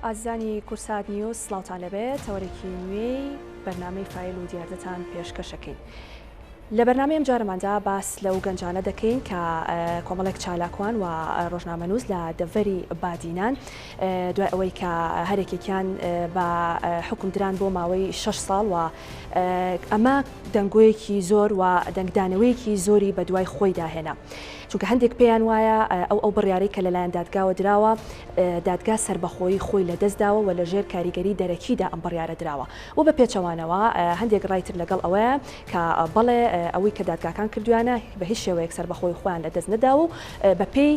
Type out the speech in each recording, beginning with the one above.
ئازیزانی کوردسات نیوز سڵاوتان لێبێت تەوەرێکی نوێی بەرنامەی فایل و دیاردەتان پێشکەشەکەین. لە بەرنامەی ئەمجارەماندا باس لەو گەنجانە دەکەین کە کۆمەڵێک چالاکوان و ڕۆژنامەنووس لە دەڤەری بادینان دوای ئەوەی کە هەرێکێکیان بە حوکم دران بۆ ماوەی شەش ساڵ و ئەمە دەنگۆیەکی زۆر و دەنگدانەوەیەکی زۆری بەدوای خۆیدا هێنا. چونکە هەندێک پێیان وایە ئەو ئەو بڕیارەی کە لەلایەن دادگاوە دراوە دادگا سەربەخۆیی خۆی لەدەست داوە و لەژێر کاریگەری دەرەکیدا ئەم بڕیارە دراوە و بە پێچەوانەوە هەندێک ڕای تر لەگەڵ ئەوەیە کە بەڵێ ئەوەی کە دادگاکان کردویانە بە هیچ شێوەیەک سەربەخۆی خۆیان لەدەست نەداوە و بەپێی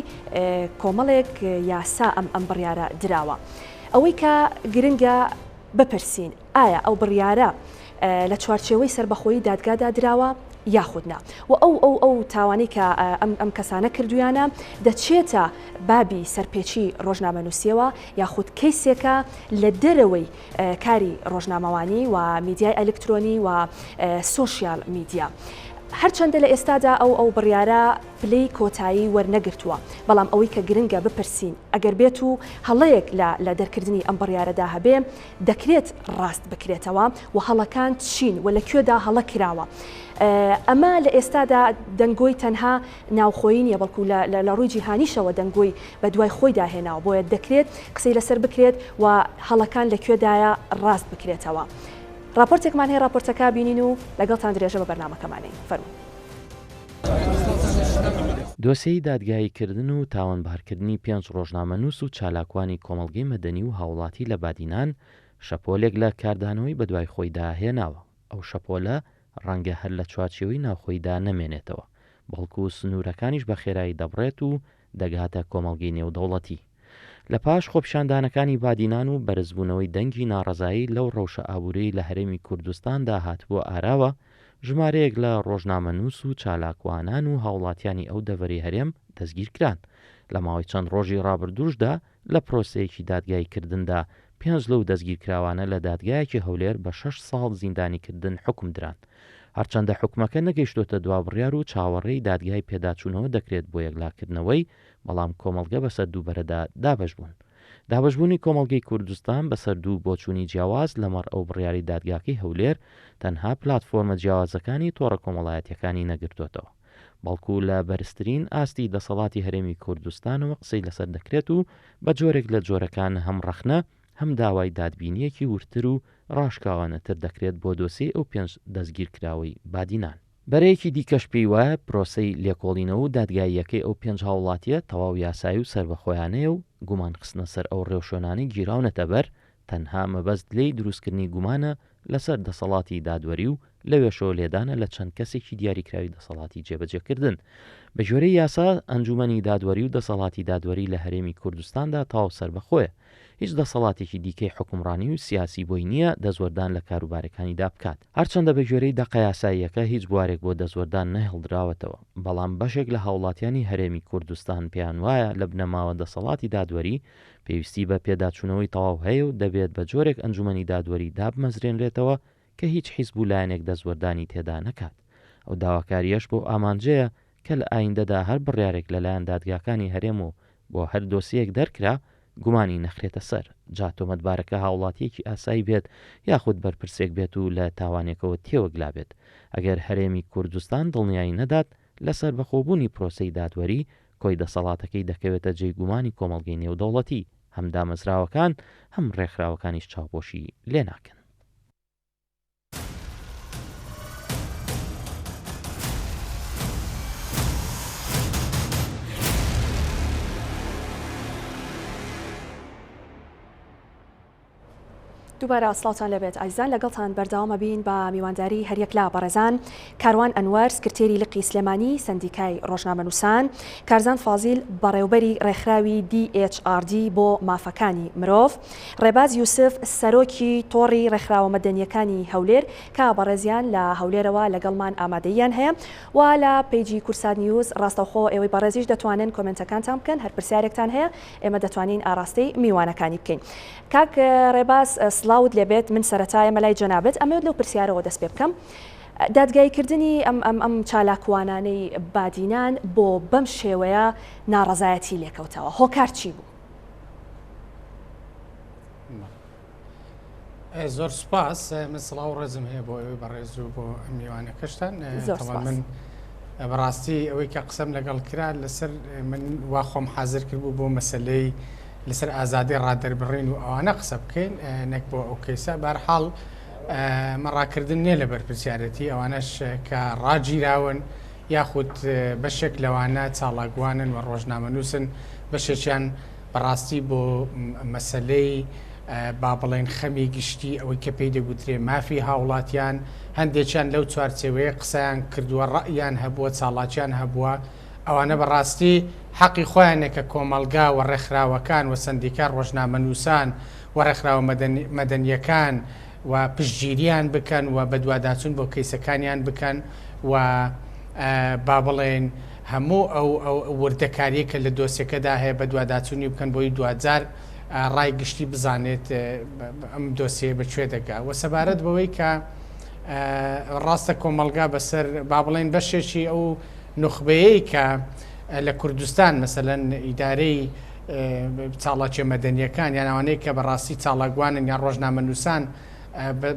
کۆمەڵێک یاسا ئەم ئەم بڕیارە دراوە. ئەوەی کە گرنگە بپرسین ئایا ئەو بڕیارە لە چوارچێوەی سەربەخۆیی دادگادا دراوە یاخود نا؟ و ئەو ئەو ئەو تاوانەی کە ئەم ئەم کەسانە کردویانە دەچێتە بابی سەرپێچی ڕۆژنامەنووسیەوە یاخود کەیسێکە لە دەرەوەی کاری ڕۆژنامەوانی و میدیای ئەلکترۆنی و سۆشیال میدیا. هەرچەندە لە ئێستادا ئەو ئەو بڕیارە پلەی کۆتایی وەرنەگرتووە، بەڵام ئەوەی کە گرنگە بپرسین ئەگەر بێت و هەڵەیەک لە لە دەرکردنی ئەم بڕیارەدا هەبێ دەکرێت ڕاست بکرێتەوە و هەڵەکان چین و لە کوێدا هەڵە کراوە؟ ئەمە لە ئێستادا دەنگۆی تەنها ناوخۆیی نییە بەڵکو لە لە ڕووی جیهانیشەوە دەنگۆی بە دوای خۆیدا هێناوە بۆیە دەکرێت قسەی لەسەر بکرێت و هەڵەکان لە کوێدایە ڕاست بکرێتەوە. ڕاپۆرتێکمان هەیە ڕاپۆرتەکە بینین و لەگەڵتان درێژە بە بەرنامەکەمانین فەرموون. دۆسێی دادگاییکردن و تاوانبارکردنی پێنج ڕۆژنامەنووس و چالاکوانی کۆمەڵگەی مەدەنی و هاوڵاتی لە بادینان شەپۆلێک لە کاردانەوەی بەدوای خۆیدا هێناوە، ئەو شەپۆلە ڕەنگە هەر لە چوارچێوەی ناوخۆیدا نەمێنێتەوە، بەڵکو سنوورەکانیش بە خێرایی دەبڕێت و دەگاتە کۆمەڵگەی نێودەوڵەتی. لە پاش خۆپیشاندانەکانی بادینان و بەرزبوونەوەی دەنگی ناڕەزایی لەو ڕەوشە ئابووریەی لە هەرێمی کوردستاندا هاتبووە ئاراوە، ژمارەیەک لە ڕۆژنامەنووس و چالاکوانان و هاوڵاتیانی ئەو دەڤەرەی هەرێم دەستگیرکران. لە ماوەی چەند ڕۆژی ڕابردووشدا لە پرۆسەیەکی دادگاییکردندا پێنج لەو دەستگیرکراوانە لە دادگایەکی هەولێر بە شەش ساڵ زیندانیکردن حوکم دران. هەرچەندە حوکمەکە نەگەیشتۆتە دوابڕیار و چاوەڕێی دادگای پێداچوونەوە دەکرێت بۆ یەکلاکردنەوەی، بەڵام کۆمەڵگە بەسەر دوو بەرەدا دابەشبوون. دابەشبوونی کۆمەڵگەی کوردستان بەسەر دوو بۆچوونی جیاواز لەمەڕ ئەو بڕیارەی دادگاکەی هەولێر تەنها پلاتفۆرمە جیاوازەکانی تۆڕە کۆمەڵایەتییەکانی نەگرتۆتەوە، بەڵکو لە بەرزترین ئاستی دەسەڵاتی هەرێمی کوردستانەوە قسەی لەسەر دەکرێت و بە جۆرێک لە جۆرەکان هەم ڕەخنە هەم داوای دادبینییەکی وردتر و ڕاشکاوانەتر دەکرێت بۆ دۆسێی ئەو پێنج دەستگیرکراوەی بادینان. بەرەیەکی دیکەش پێی وایە پرۆسەی لێکۆڵینەوە و دادگاییەکەی ئەو پێنج هاوڵاتییە تەواو یاسایی و سەربەخۆیانەیە و گومان خستنە سەر ئەو ڕێوشوێنانەی گیراونەتە بەر تەنها مەبەست لێی دروستکردنی گومانە لەسەر دەسەڵاتی دادوەری و لەوێشەوە لێدانە لە چەند کەسێکی دیاریکراوی دەسەڵاتی جێبەجێکردن. بەگوێرەی یاسا، ئەنجومەنی دادوەری و دەسەڵاتی دادوەری لە هەرێمی کوردستاندا تەواو سەربەخۆیە. هیچ دەسەڵاتێکی دیکەی حوکمڕانی و سیاسی بۆی نییە دەستوەردان لە کاروبارەکانیدا بکات. هەرچەندە بەگوێرەی دەقە یاساییەکە هیچ بوارێک بۆ دەستوەردان نەهێڵدراوەتەوە، بەڵام بەشێک لە هاوڵاتیانی هەرێمی کوردستان پێیانوایە لە بنەماوە دەسەڵاتی دادوەری پێویستی بە پێداچوونەوەی تەواو هەیە و دەبێت بە جۆرێک ئەنجومەنی دادوەری دابمەزرێنرێتەوە کە هیچ حیزب و لایەنێک دەستوەردانی تێدا نەکات. ئەو داواکارییەش بەو ئامانجەیە کە لە ئایندەدا هەر بڕیارێک لەلایەن دادگاکانی هەرێم و بۆ هەر دۆسیەیەک دەرکرا گومانی نەخرێتە سەر، جا تۆمەتبارەکە هاوڵاتییەکی ئاسایی بێت یاخود بەرپرسێک بێت و لە تاوانێکەوە تێوەگلابێت. ئەگەر هەرێمی کوردستان دڵنیایی نەدات لە سەربەخۆبوونی پرۆسەی دادوەری، کۆی دەسەڵاتەکەی دەکەوێتە جێی گومانی کۆمەڵگەی نێودەوڵەتی، هەم دامەزراوەکان هەم ڕێکخراوەکانیش چاوپۆشی لێناکەن. دووبارە سڵاوتان لێبێت ئازیزان لەگەڵتان بەردەوام ئەبین بە میوانداری هەریەک لە بەڕێزان کاروان ئەنوەر سکرتێری لقی سلێمانی سەندیکای ڕۆژنامەنووسان کارزان فازیل بەڕێوبەری ڕێکخراوی DHRD بۆ مافەکانی مرۆڤ ڕێباز یوسف سەرۆکی تۆڕی ڕێکخراوە مەدەنیەکانی هەولێر کە بەڕێزیان لە هەولێرەوە لەگەڵمان ئامادەییان هەیە و لە پەیجی کوردسات نیوز ڕاستەوخۆ ئێوەی بەڕێزیش دەتوانن کۆمێنتەکانتان بکەن هەر پرسیارێکتان هەیە ئێمە دەتوانین ئاراستەی میوانەکانی بکەین. کاک ڕێباز سڵاوت لێبێت من سەرەتا ئێمە لای جەنابت ئەمەوێت لەو پرسیارەوە دەست پێ بکەم دادگاییکردنی ئەم ئەم ئەم چالاکوانانەی بادینان بۆ بەم شێوەیە ناڕەزایەتی لێکەوتەوە هۆکار چی بوو؟ زۆر سوپاس من سڵاو و ڕێزم هەیە بۆ ئێوەی بەڕێز و بۆ میوانەکەشتان زۆر من بەڕاستی ئەوەی کە قسەم لەگەڵ کرا لەسەر من وا خۆم حاضر کرد بوو بۆ مەسلەی لەسەر ئازادی ڕادەربڕین و ئەوانە قسە بکەین نەک بۆ ئەو کەیسە بارحاڵ مەڕاکردن نییە لە بەرپرسیارەتی ئەوانەش کە ڕاگیراون یاخود بەشێک لەوانە چاڵاگوانن و ڕۆژنامەنووسن بەشێکیان بەڕاستی بۆ مەسەلەی با بڵێن خەمی گشتی ئەوەی کە پێی دەگوترێ مافی هاوڵاتیان هەندێکیان لەو چوارچێوەیە قسەیان کردووە ڕەئیان هەبووە چاڵاکیان هەبووە ئەوانە بەڕاستی حەقی خۆیانە کە کۆمەڵگا و ڕێکخراوەکان و سەندیکا ڕۆژنامەنووسان و ڕێکخراوە مەدەنیەکان و پشتگیریان بکەن و بەدواداچوون بۆ کەیسەکانیان بکەن و با بڵێین هەموو ئەو وردەکاریە کە لە دۆسیەکەدا هەیە بەدواداچوونی بکەن بۆی دواجار ڕای گشتی بزانێت ئەم دۆسیە بە کوێ دەگا و سەبارەت بەوەی کە ڕاستە کۆمەڵگا بەسەر با بڵێن بەشێکی ئەو نوخبەیەی کە لە کوردستان مەسەلەن ئیدارەی چاڵاکیە مەدەنیەکان یان ئەوانەی کە بەڕاستی چاڵاکوانن یان ڕۆژنامەنووسان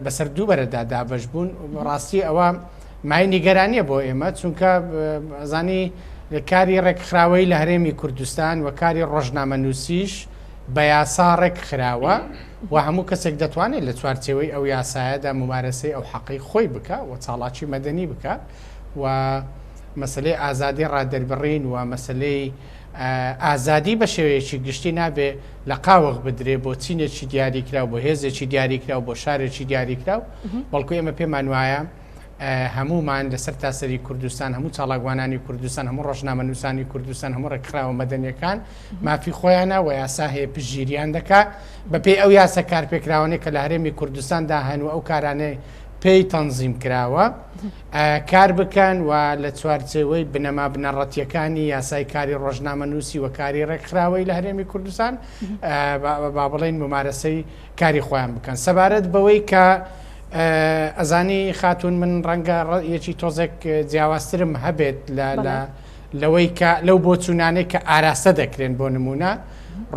بەسەر دوو بەرەدا دابەش بوون ڕاستی ئەوە مای نیگەرانیە بۆ ئێمە چونکە زانی کاری ڕێکخراوەی لە هەرێمی کوردستان و کاری ڕۆژنامەنووسیش بە یاسا ڕێک خراوە و هەموو کەسێک دەتوانێت لە چوارچێوەی ئەو یاسایەدا ممارەسەی ئەو حەقەی خۆی بکە و چاڵاکی مەدەنی بکە و مەسلەی ئازادی ڕادەربڕین و مەسلەی ئازادی بە شێوەیەکی گشتی نابێ لە قاوغ بدرێ بۆ چینێکی دیاریکراو، بۆ هێزێکی دیاریکراو، بۆ شارێکی دیاریکراو، بەڵکو ئێمە پێمان وایە هەموومان لە سەرتاسەری کوردستان، هەموو چالاکوانانی کوردستان، هەموو ڕۆژنامەنووسانی کوردستان، هەموو ڕێکخراوە مەدەنیەکان مافی خۆیانە و یاسا هەیە پشتگیریان دەکا بەپێی ئەو یاسا کارپێکراوانەی کە لە هەرێمی کوردستاندا هەن و ئەو کارانەی پێی تەنزیم کراوە. کار بکەن و لە چوارچێوەی بنەما بنەڕەتییەکانی یاسای کاری ڕۆژنامەنووسی و کاری ڕێکخراوەی لە هەرێمی کوردستان با بڵێین ممارەسەی کاری خۆیان بکەن. سەبارەت بەوەی کە ئەزانی خاتوون من ڕەنگە ڕەئیەکی تۆزێک جیاوازترم هەبێت لە لەوەی کە لەو بۆچوونانەی کە ئاراستە دەکرێن بۆ نمونە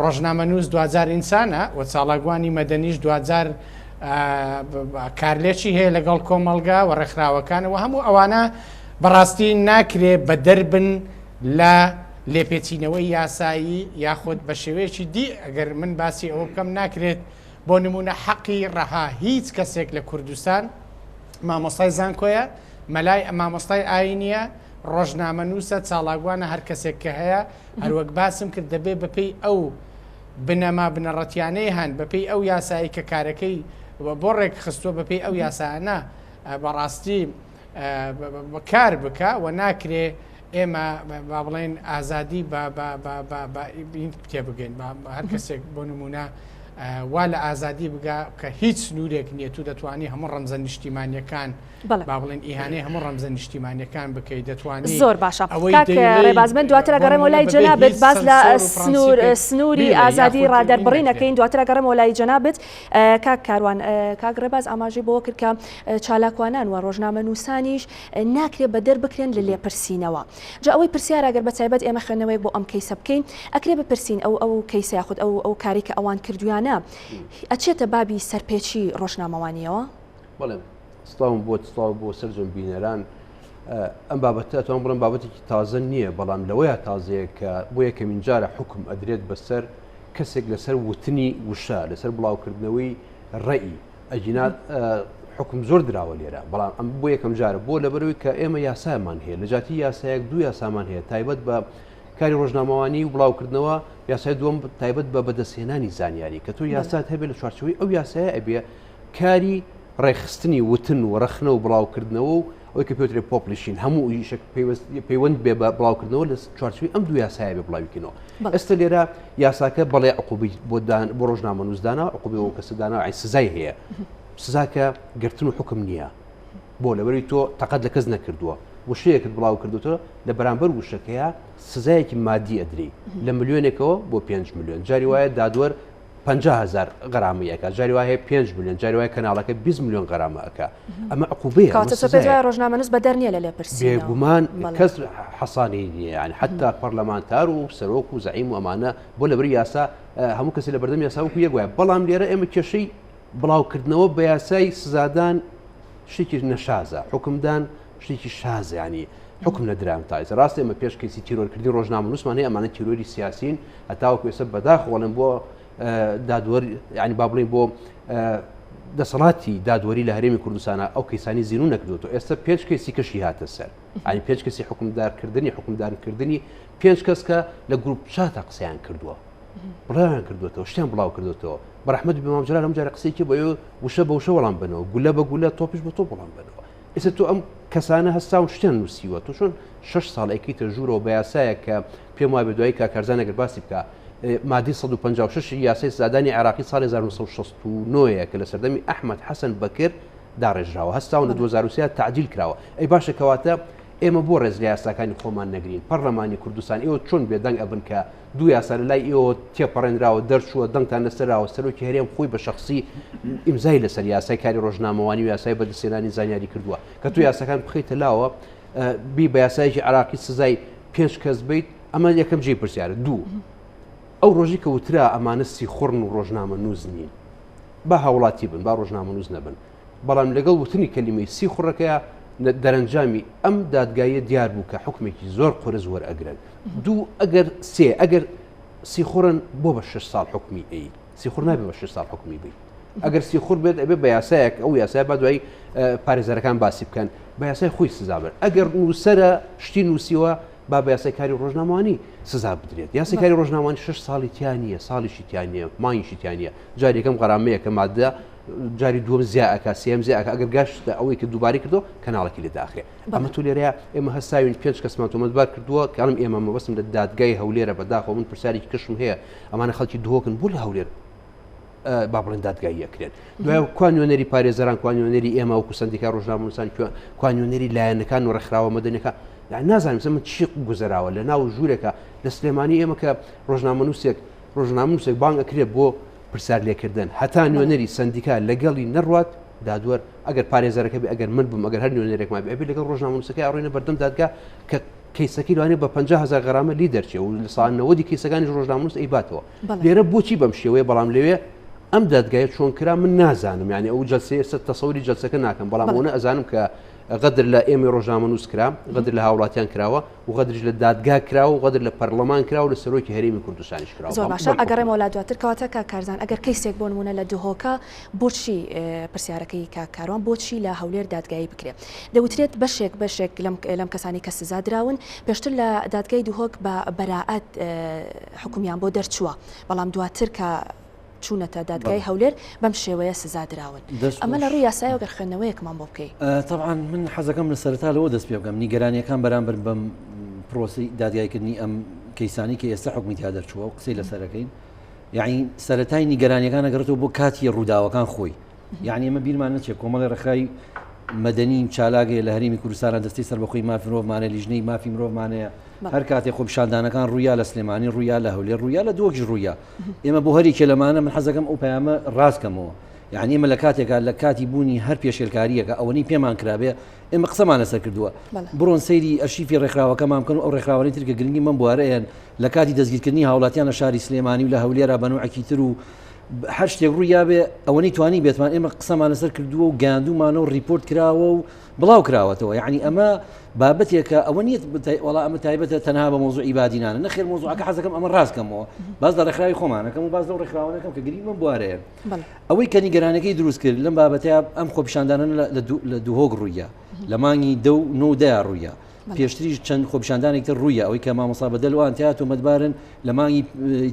ڕۆژنامەنووس دواجار ئینسانە و چالاکوانی مەدەنیش دواجار کارلێکی هەیە لەگەڵ کۆمەڵگا و ڕێکخراوەکان و هەموو ئەوانە بەڕاستی ناکرێ بەدەر بن لە لێپێچینەوەی یاسایی یاخود بە شێوەیەکی دی ئەگەر من باسی ئەوە بکەم ناکرێت بۆ نمونە حەقی ڕەها هیچ کەسێک لە کوردستان مامۆستای زانکۆیە مەلای مامۆستای ئاینیە ڕۆژنامەنووسە چاڵاگوانە هەر کەسێک کە هەیە هەروەک باسم کرد دەبێ بەپێی ئەو بنەما بنەڕەتیانەی هەن، بەپێی ئەو یاسایەی کە کارەکەی بۆ ڕێکخستووە، بەپێی ئەو یاسایانە بەڕاستی کار بکە و ناکرێ ئێمە با بڵێن ئازادی تێبگەین هەر کەسێک بۆ نمونە وا لە ئازادی بگا کە هیچ سنوورێک نییە تو دەتوانی هەموو ڕەمزە نیشتیمانیەکان با بڵێن ئیهانەی هەموو ڕەمزە نیشتیمانیەکان بکەی دەتوانی زۆر باشە کاک ڕێباز من دواتر ئەگەڕێمەوە لای جەنابت باس لە سنوور سنووری ئازادی ڕادەربڕین ئەکەین دواتر ئەگەڕێمەوە لای جەنابت کاک کاروان کاک ڕێباز ئاماژەی بەوە کرد کە چالاکوانان و ڕۆژنامەنووسانیش ناکرێ بەدەر بکرێن لە لێپرسینەوە جا ئەوەی پرسیارە گەر بە تایبەت ئێمە خوێندنەوەیەک بۆ ئەم کەیسە بکەین ئەکرێ بپرسین ئەو ئەو کەیسە یاخود ئەو ئەو کاری کە ئەوان کردویانە ئەچێتە بابی سەرپێچی ڕۆژنامەوانیەوە؟ بەڵێ سڵاوم بۆت سڵاو بۆ سەرجەم بینەران ئەم بابەتە ئەتوانم بڵێم بابەتێکی تازە نییە بەڵام لەوەیە تازەیە کە بۆ یەکەمین جارە حکم ئەدرێت بەسەر کەسێک لەسەر وتنی وشە لەسەر بڵاوکردنەوەی ڕێی ئەگینا حکم زۆر دراوە لێرە بەڵام ئەم بۆ یەکەم جارە بۆ لەبەرەوەی کە ئێمە یاسامان هەیە لە جاتی یاسایەک دوو یاسامان هەیە تایبەت بە کاری ڕۆژنامەوانی و بڵاوکردنەوە یاسای دووەم تایبەت بە بەدەستهێنانی زانیاری کە تۆ یاسات هەبێت لە چوارچەوەی ئەو یاسایە ئەبێ کاری ڕێکخستنی وتن و ڕەخنە و بڵاوکردنەوە و ئەوەی کە پێوترێ publishing هەموو ئیشێک پەیوەند بێ بە بڵاوکردنەوە لە چوارچێوەی ئەم دوو یاسایە بێ بڵاویکەینەوە. ئێستا لێرە یاساکە بەڵێ عقوبەی بۆ دان بۆ ڕۆژنامەنووس دانا عقوبەی بۆ کەسە دانا عین سزای هەیە سزاکە گرتن و حکم نییە بۆ لەبەری تۆ تەقەت لە کەس نەکردووە وشەیەکت بڵاو کردوتەوە لە بەرامبەر وشەکەیە سزایەکی مادی ئەدری لە ملیۆنێکەوە بۆ 5 ملیۆن جاری وایە دادوەر 50 هەزار غەرامەی ئەکا جاری وایە هەیە 5 ملیۆن جاری وایە کەناڵەکە 20 ملیۆن غەرامە ئەکا ئەمە عقوبەیە کەواتە تۆ پێت وایە ڕۆژنامەنووس بەدەر نییە لە لێپرسینەوە؟ بێگومان کەس حەسانی نییە یعنی حتا پەرلەمانتار و سەرۆک و زەعیم و ئەمانە بۆ لەبەر یاسا هەموو کەسی لە بەردەم یاسا وەکو یەک وایە بەڵام لێرە ئێمە کێشەی بڵاوکردنەوە بە یاسای سزادان شتێکی نەشازە، حوکمدان شتێکی شازە ینی حکم نەدرام تا ئێستا ڕاستە ئێمە پێش کەیسی تیرۆرکردنی ڕۆژنامەنووسمان هەیە ئەمانە تیرۆری سیاسین هەتاوەکو ئێستا بەداخەوەڵێن بۆ دادوەر ینی با بڵین بۆ دەسەڵاتی دادوەری لە هەرێمی کوردستانە ئەو کەیسانی زیینو نەکردوەوە ئێستا پێنج کەیسی کەشی هاتە سەر ئەنی پێنج کەسی حکومدارکردنی حکومدارکردنی پێنج کەس کە لە گروپ چاتە قسەیان کردووە بڵاویان کردوێتەوە شتیان بڵاو کردوێتەوە بەرەحمەت بێ مام جەلال ئەم جارە قسەیەکی بۆ ئێوە وشە بە وشە وەڵام بنەوە گولە بە گولە تۆپیش بە تۆپ وەڵام بنەوە ئێستا تۆ ئەم کەسانە هەستاون شتیان نووسیوە تۆ چۆن شش ساڵ ئەیکەیتە ژوورەوە بە یاسایە کە پێم وایە دوایی کاک کارزان ئەگەر باسی بکە مادەی 156 یاسای سزادانی عێراقی ساڵی 1969 کە لە سەردەمی ئەحمەد حەسەن بەکر داڕێژراوە هەستاون لە 2023 تعدیل کراوە ئەی باشە کەواتە ئێمە بۆ ڕێز لە یاساکانی خۆمان نەگرین پەرلەمانی کوردستان ئێوە چۆن بێدەنگ ئەبن کە دوو یاسا لە لای ئێوە تێپەڕێنراوە، دەرچووە، دەنگتان لەسەراوە، سەرۆکی هەرێم خۆی بە شەخسی ئیمزای لەسەر یاسای کاری ڕۆژنامەوانی و یاسای بەدەستهێنانی زانیاری کردووە. کە تۆ یاساکان بخەیتە لاوە، بی بە یاسایەکی عێراقی سزای پێنج کەس بیت، ئەمە یەکەم جێی پرسیارە. دوو، ئەو ڕۆژی کە وترا ئەمانە سیخوڕن و ڕۆژنامەنووس نین، با هاوڵاتی بن، با ڕۆژنامەنووس نەبن، بەڵام لەگەڵ وتنی کەلیمەی سیخوڕەکەیا دەرەنجامی ئەم دادگاییە دیار بوو کە حوکمێکی زۆر قورس وەرئەگرن. دوو ئەگەر سێ ئەگەر سیخوڕن بۆ بە شش ساڵ حوکمی ئەی؟ سیخوڕ نابێ بە شش ساڵ حوکمی بی. ئەگەر سیخوڕ بێت ئەبێ بە یاسایەک ئەو یاسای با دوایی پارێزەرەکان باسی بکەن بە یاسای خۆی سزا بن. ئەگەر نووسەرە شتی نووسیوە با بە یاسای کاری ڕۆژنامەوانی سزا بدرێت. یاسای کاری ڕۆژنامەوانی شش ساڵی تیا نییە، ساڵیشی تیا نییە، مانگیشی تیا نییە. جاری یەکەم غەرامەیە کە مادە جاری دووەم زیا ئەکا سێم زیا ئەکا ئەگەر گەشتە ئەوەی کە دووبارەی کردەوە کەناڵەکی لێ داخرێ ئەمە تو لێرەیە ئێمە هەستاوین پێنج کەسمان تۆمەتبار کردووە کە ئەڵم ئێمە مەبەستم لە دادگای هەولێرە بەداخەوە من پرسیارێکی کەشم هەیە ئەمانە خەڵکی دهۆکن بۆ لە هەولێر با بڵێن دادگایی ئەکرێن دوای کوا نوێنەری پارێزەران کوا نوێنەری ئێمە وەکو سندیکای ڕۆژنامەنووسان کوا نوێنەری لایەنەکان و ڕێکخراوە مەدەنیەکان نازانم من چی گوزەراوە لە ناو ژوورێکە لە سلێمانی ئێمە کە ڕۆژنامەنووسێک ڕۆژنامەنووسێک بانگ ئەکرێت بۆ پرسیار لێکردن هەتا نوێنەری سەندیکا لەگەڵی نەڕوات دادوەر ئەگەر پارێزەرەکە بێ ئەگەر من بم ئەگەر هەر نوێنەرێکمان بێ ئەبێ لەگەڵ ڕۆژنامەنووسەکەی ئەڕۆینە بەردەم دادگا کە کەیسەکەی لەوانەیە بە 50000 غەرامە لی دەرچێ و لە ساڵ نەوەدی کەیسەکانیش ڕۆژنامەنووس ئەیباتەوە لێرە بۆچی بەم شێوەیە بەڵام لەوێ ئەم دادگایە چۆن کرا من نازانم یعنی ئەو جلسەیە ئێستا تەسەوری جلسەکە ناکەم بەڵام ئەوە ئەزانم کە غەدر لە ئێمەی ڕۆژنامەنووس کرا غەدر لە هاوڵاتیان کراوە و غەدریش لە دادگا کرا و غەدر لە پەرلەمان کرا و لە سەرۆکی هەرێمی کوردستانیش کراوە. زۆر باشە ئەگەڕێمەوە لا دواتر کەواتە کاک کارزان ئەگەر کەیسێک بۆ نمونە لە دهۆکە بۆچی پرسیارەکەی کاک کاروان بۆچی لە هەولێر دادگایی بکرێ دەوترێت بەشێک بەشێک لەم لەم کەسانی کە سزا دراون پێشتر لە دادگای دهۆک بە بەرائەت حکومیان بۆ دەرچووە بەڵام دواتر کە چوونەتە دادگای هەولێر بەم شێوەیە سزا دراون. ئەمە لە ڕووی یاسایەوە گەر خوێندنەوەیەکمان بۆ بکەی. تەبعەن من حەزەکەم لە سەرەتا لەوە دەست پێ بکەم نیگەرانیەکان بەرامبەر بەم پرۆسەی دادگایکردنی ئەم کەیسانی کە ئێستا حکومی تیا دەرچووە و قسەی لەسەرەکەین یعنی سەرەتای نیگەرانیەکان ئەگەڕێتەوە بۆ کاتی ڕووداوەکان خۆی یعنی ئێمە بیرمان نەچێت کۆمەڵی ڕێکخراوی مەدەنی و چالاک هەیە لە هەرێمی کوردستانە دەستەی سەربەخۆی مافی مرۆڤمانە لیژنەی مافی مرۆڤمانەیە هەر کاتێ خۆپیشاندانەکان ڕوویا لە سلێمانی ڕوویا لە هەولێر ڕوویا لە دهۆکیش ڕوویا ئێمە بۆ هەریکێ لەمانە من حەزەکەم ئەو پەیامە ڕاست کەمەوە یعنی ئێمە لە کاتێکا لە کاتی بوونی هەر پێشێلکاریەکە ئەوەنی پێمان کرابێ ئێمە قسەمان لەسەر کردووە بڕۆن سەیری ئەرشیفی ڕێکخراوەکەمان بکەن و ئەو ڕێکخراوانەی تر کە گرنگی بەم بوارەیەن لە کاتی دەستگیرکردنی هاوڵاتیان لە شاری سلێمانی و لە هەولێرا بە نوعێکی تر و هەر شتێک ڕووی یابێ ئەوەنەی توانی بێتمان ئێمە قسەمان لەسەر کردووە و گەیاندوومانە و ڕیپۆرت کراوە و بڵاو کراوەتەوە یعنی ئەمە بابەتێکە ئەوە نییە وەڵا ئەمە تایبەتە تەنها بە مۆزوعی بادینانە نەخێر مۆزوعەکە حەزەکەم ئەمە ڕاستکەمەوە باز لە ڕێکخراوی خۆمانەکەم و باز لەو ڕێکخراوانەکەم کە گرنگ بەم بوارەیە ئەوەی کە نیگەرانەکەی دروست کرد لەم بابەتەیە ئەم خۆپیشاندانە لە دهۆک ڕوویە لە مانگی دە و نۆ دەیا ڕوویە پێشتریش چەند خۆپیشاندانێک تر ڕوویە ئەوەی کە مامۆستا بەدەل وان تیا تۆمەتبارن لە مانگی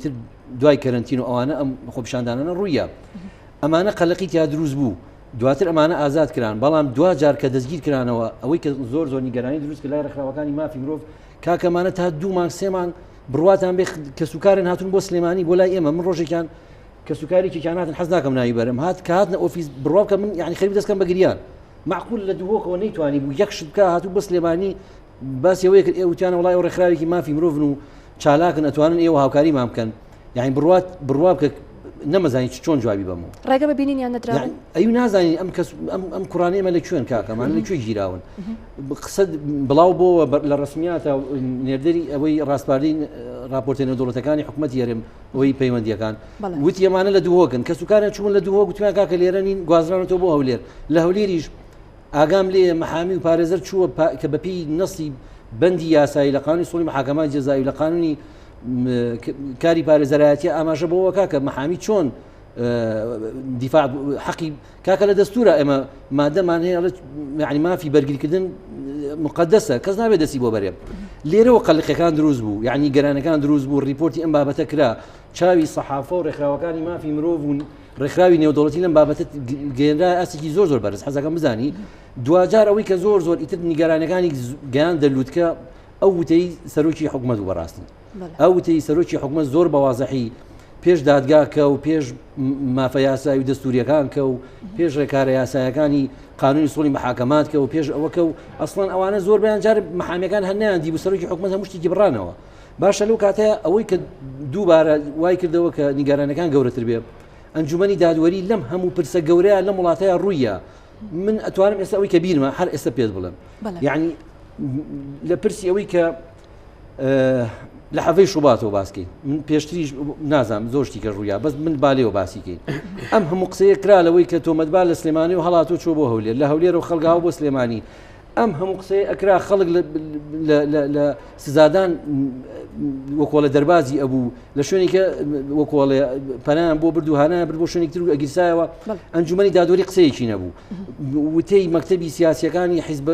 تر دوای کەرەنتین و ئەوانە ئەم خۆپیشاندانانە ڕوویە ئەمانە قەلەقی تیا دروست بوو دواتر ئەمانە ئازاد کران، بەڵام دواجار کە دەستگیر کرانەوە، ئەوەی کە زۆر زۆر نیگەرانی دروست کرد لای ڕێکخراوەکانی مافی مرۆڤ، کاکە ئەمانە تا دوو مانگ سێ مانگ بڕواتان بێ کەسوکارن هاتوون بۆ سلێمانی بۆ لای ئێمە، من ڕۆژێکیان کەسوکارێکیان هاتن حەز ناکەم ناوی بەرم هات کە هاتنە ئۆفیس بڕوا بکە من یعنی خەریک دەستکەم بە گریان معقول لە دهۆکەوە نەیتوانی بوو یەک شت بکە هاتوو بۆ سلێمانی باسی ئەوەی کرد ئێ وتیانە وڵای ئەو ڕێکخراوێکی مافی مرۆڤن و چالاکن ئەتوانن ئێوە هاوکاریمان بکەن یعنی بڕوات بڕوا بکە نەمەزانی چۆن جوابی بەمەوە. ڕێگە بە بینینیان نەدرابوو؟ ئەی نازانین ئەم کەس ئەم کوڕانەی ئێمە لە کوێن کاکەمان لە کوێ گیراون قسە بڵاو بۆوە لە ڕسمیاتە نێردەری ئەوەی ڕاسپاردەی راپۆرتە نێودەوڵەتەکانی حکوومەت یەرم ئەوەی پەیوەندیەکان وتی ئەمانە لە دهۆکن کەس و کاریان چوون لە دهۆک گوتیان کاکە لێرە نین گوازرانەوە بۆ هەولێر لە هەولێریش ئاگام لێیە محامی و پارێزەر چووە کە بەپێی نەسی بەندی یاسایی لە قانونی سوڵی محاکەمات جەزایی لە قانونی کاری پارێزەرایەتی ئاماژە بۆ وەکا کە محامی چۆن دیفاع حەقی کاکە لە دەستورە ئێمە مادەمان هەیە یعنی مافی بەرگریکردن مقدسە کەس نابێت دەستی بۆ بەرێ لێرەوە قەلقەکان دروست بوو یعنی گەرانەکان دروست بوو ریپۆرتی ئەم بابەتە کرا چاوی سەحافە و ڕێکخراوەکانی مافی مرۆڤ و ڕێکخراوی نێودەوڵەتی لەم بابەتە گەیەنرا ئاستێکی زۆر زۆر بەرز حەزەکەم بزانی دواجار ئەوەی کە زۆر زۆر ئیتر نیگەرانەکانی گەیاندە لوتکە ئەو وتەی سەرۆکی حکومەت و بەڕاستی ئەو وتەی سەرۆکی حکومەت زۆر بەوازەحی پێش دادگاکە و پێش مافە یاسایی و دەستوریەکان کە و پێش ڕێکارە یاسایەکانی قانونی سوڵی محاکەمات کە و پێش ئەوەکە و ئەسڵەن ئەوانە زۆر بەیان جار محامیەکان هەر نەیان دیبوو سەرۆکی حکومەت هەموو شتێکی بڕانەوە باشە لەو کاتەیە ئەوەی کە دووبارە وای کردەوە کە نیگەرانەکان گەورەتر بێ ئەنجومەنی دادوەری لەم هەموو پرسە گەورەیە لەم وڵاتەیە ڕوویە من ئەتوانم ئێستا ئەوەی کە بیرمە هەر ئێستا پێت بڵێم یعنی لە پرسی ئەوەی کە لە حەڤەی شوباتەوە باسکەین من پێشتریش نازانم زۆر شتی کە ڕوویا بەس من بالێەوە باسیکەین ئەم هەموو قسەیە کرا لەوەی کە تۆمەتبار لە سلێمانی و هەڵاتۆ چۆ بۆ هەولێر لە هەولێر و خەڵگاوە بۆ سلێمانی ئەم هەموو قسەیە ئەکرا خەڵک لە سزادان وەکۆڵە دەربازی ئەبوو لە شوێنێکە وەکۆڵێ پەنایان بۆ برد و هانایان برد بۆ شوێنێک تر و ئەگیرسایەوە ئەنجومەنی دادوەری قسەیەکی نەبوو وتەی مەکتەبی سیاسیەکانی حیزب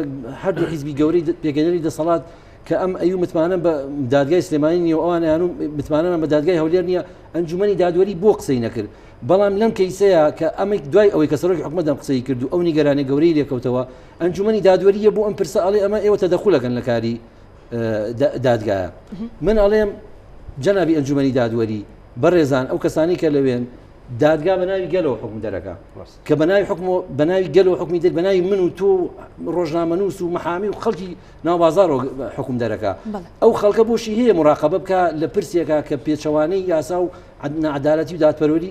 هەردوو حیزبی گەورەی پێگەنەری دەسەڵات کە ئەم ئەو متمانە بە دادگای سلێمانی نیە و ئەوانیان و متمانەمان بە دادگای هەولێر نییە ئەنجومەنی دادوەری بۆ قسەی نەکرد بەڵام لەم کەیسەیە کە ئەمە دوای ئەوەی کە سەرۆکی حکومەت ئەم قسەی کرد و ئەو نیگەرانی گەورەی لێکەوتەوە ئەنجومەنی دادوەریە بۆ ئەم پرسە ئەڵێ ئەمە ئێوە تەدەخولەکەن لە کاری دادگایە من ئەڵێم جەنابی ئەنجومەنی دادوەری بەڕێزان ئەو کەسانی کە لەوێن دادگا بە ناوی گەلەوە حکم دەرەکە کە بە ناوی حکم بە ناوی گەل و حکمی دەر بە ناوی من و تۆ ڕۆژنامەنووس و محامی و خەڵکی ناو بازار حکم دەرەکە ئەو خەڵکە بۆشی هەیە مراقبە بکە لە پرسێکا کە پێچەوانەی یاسا و نەعدالەتی و دادپەروەری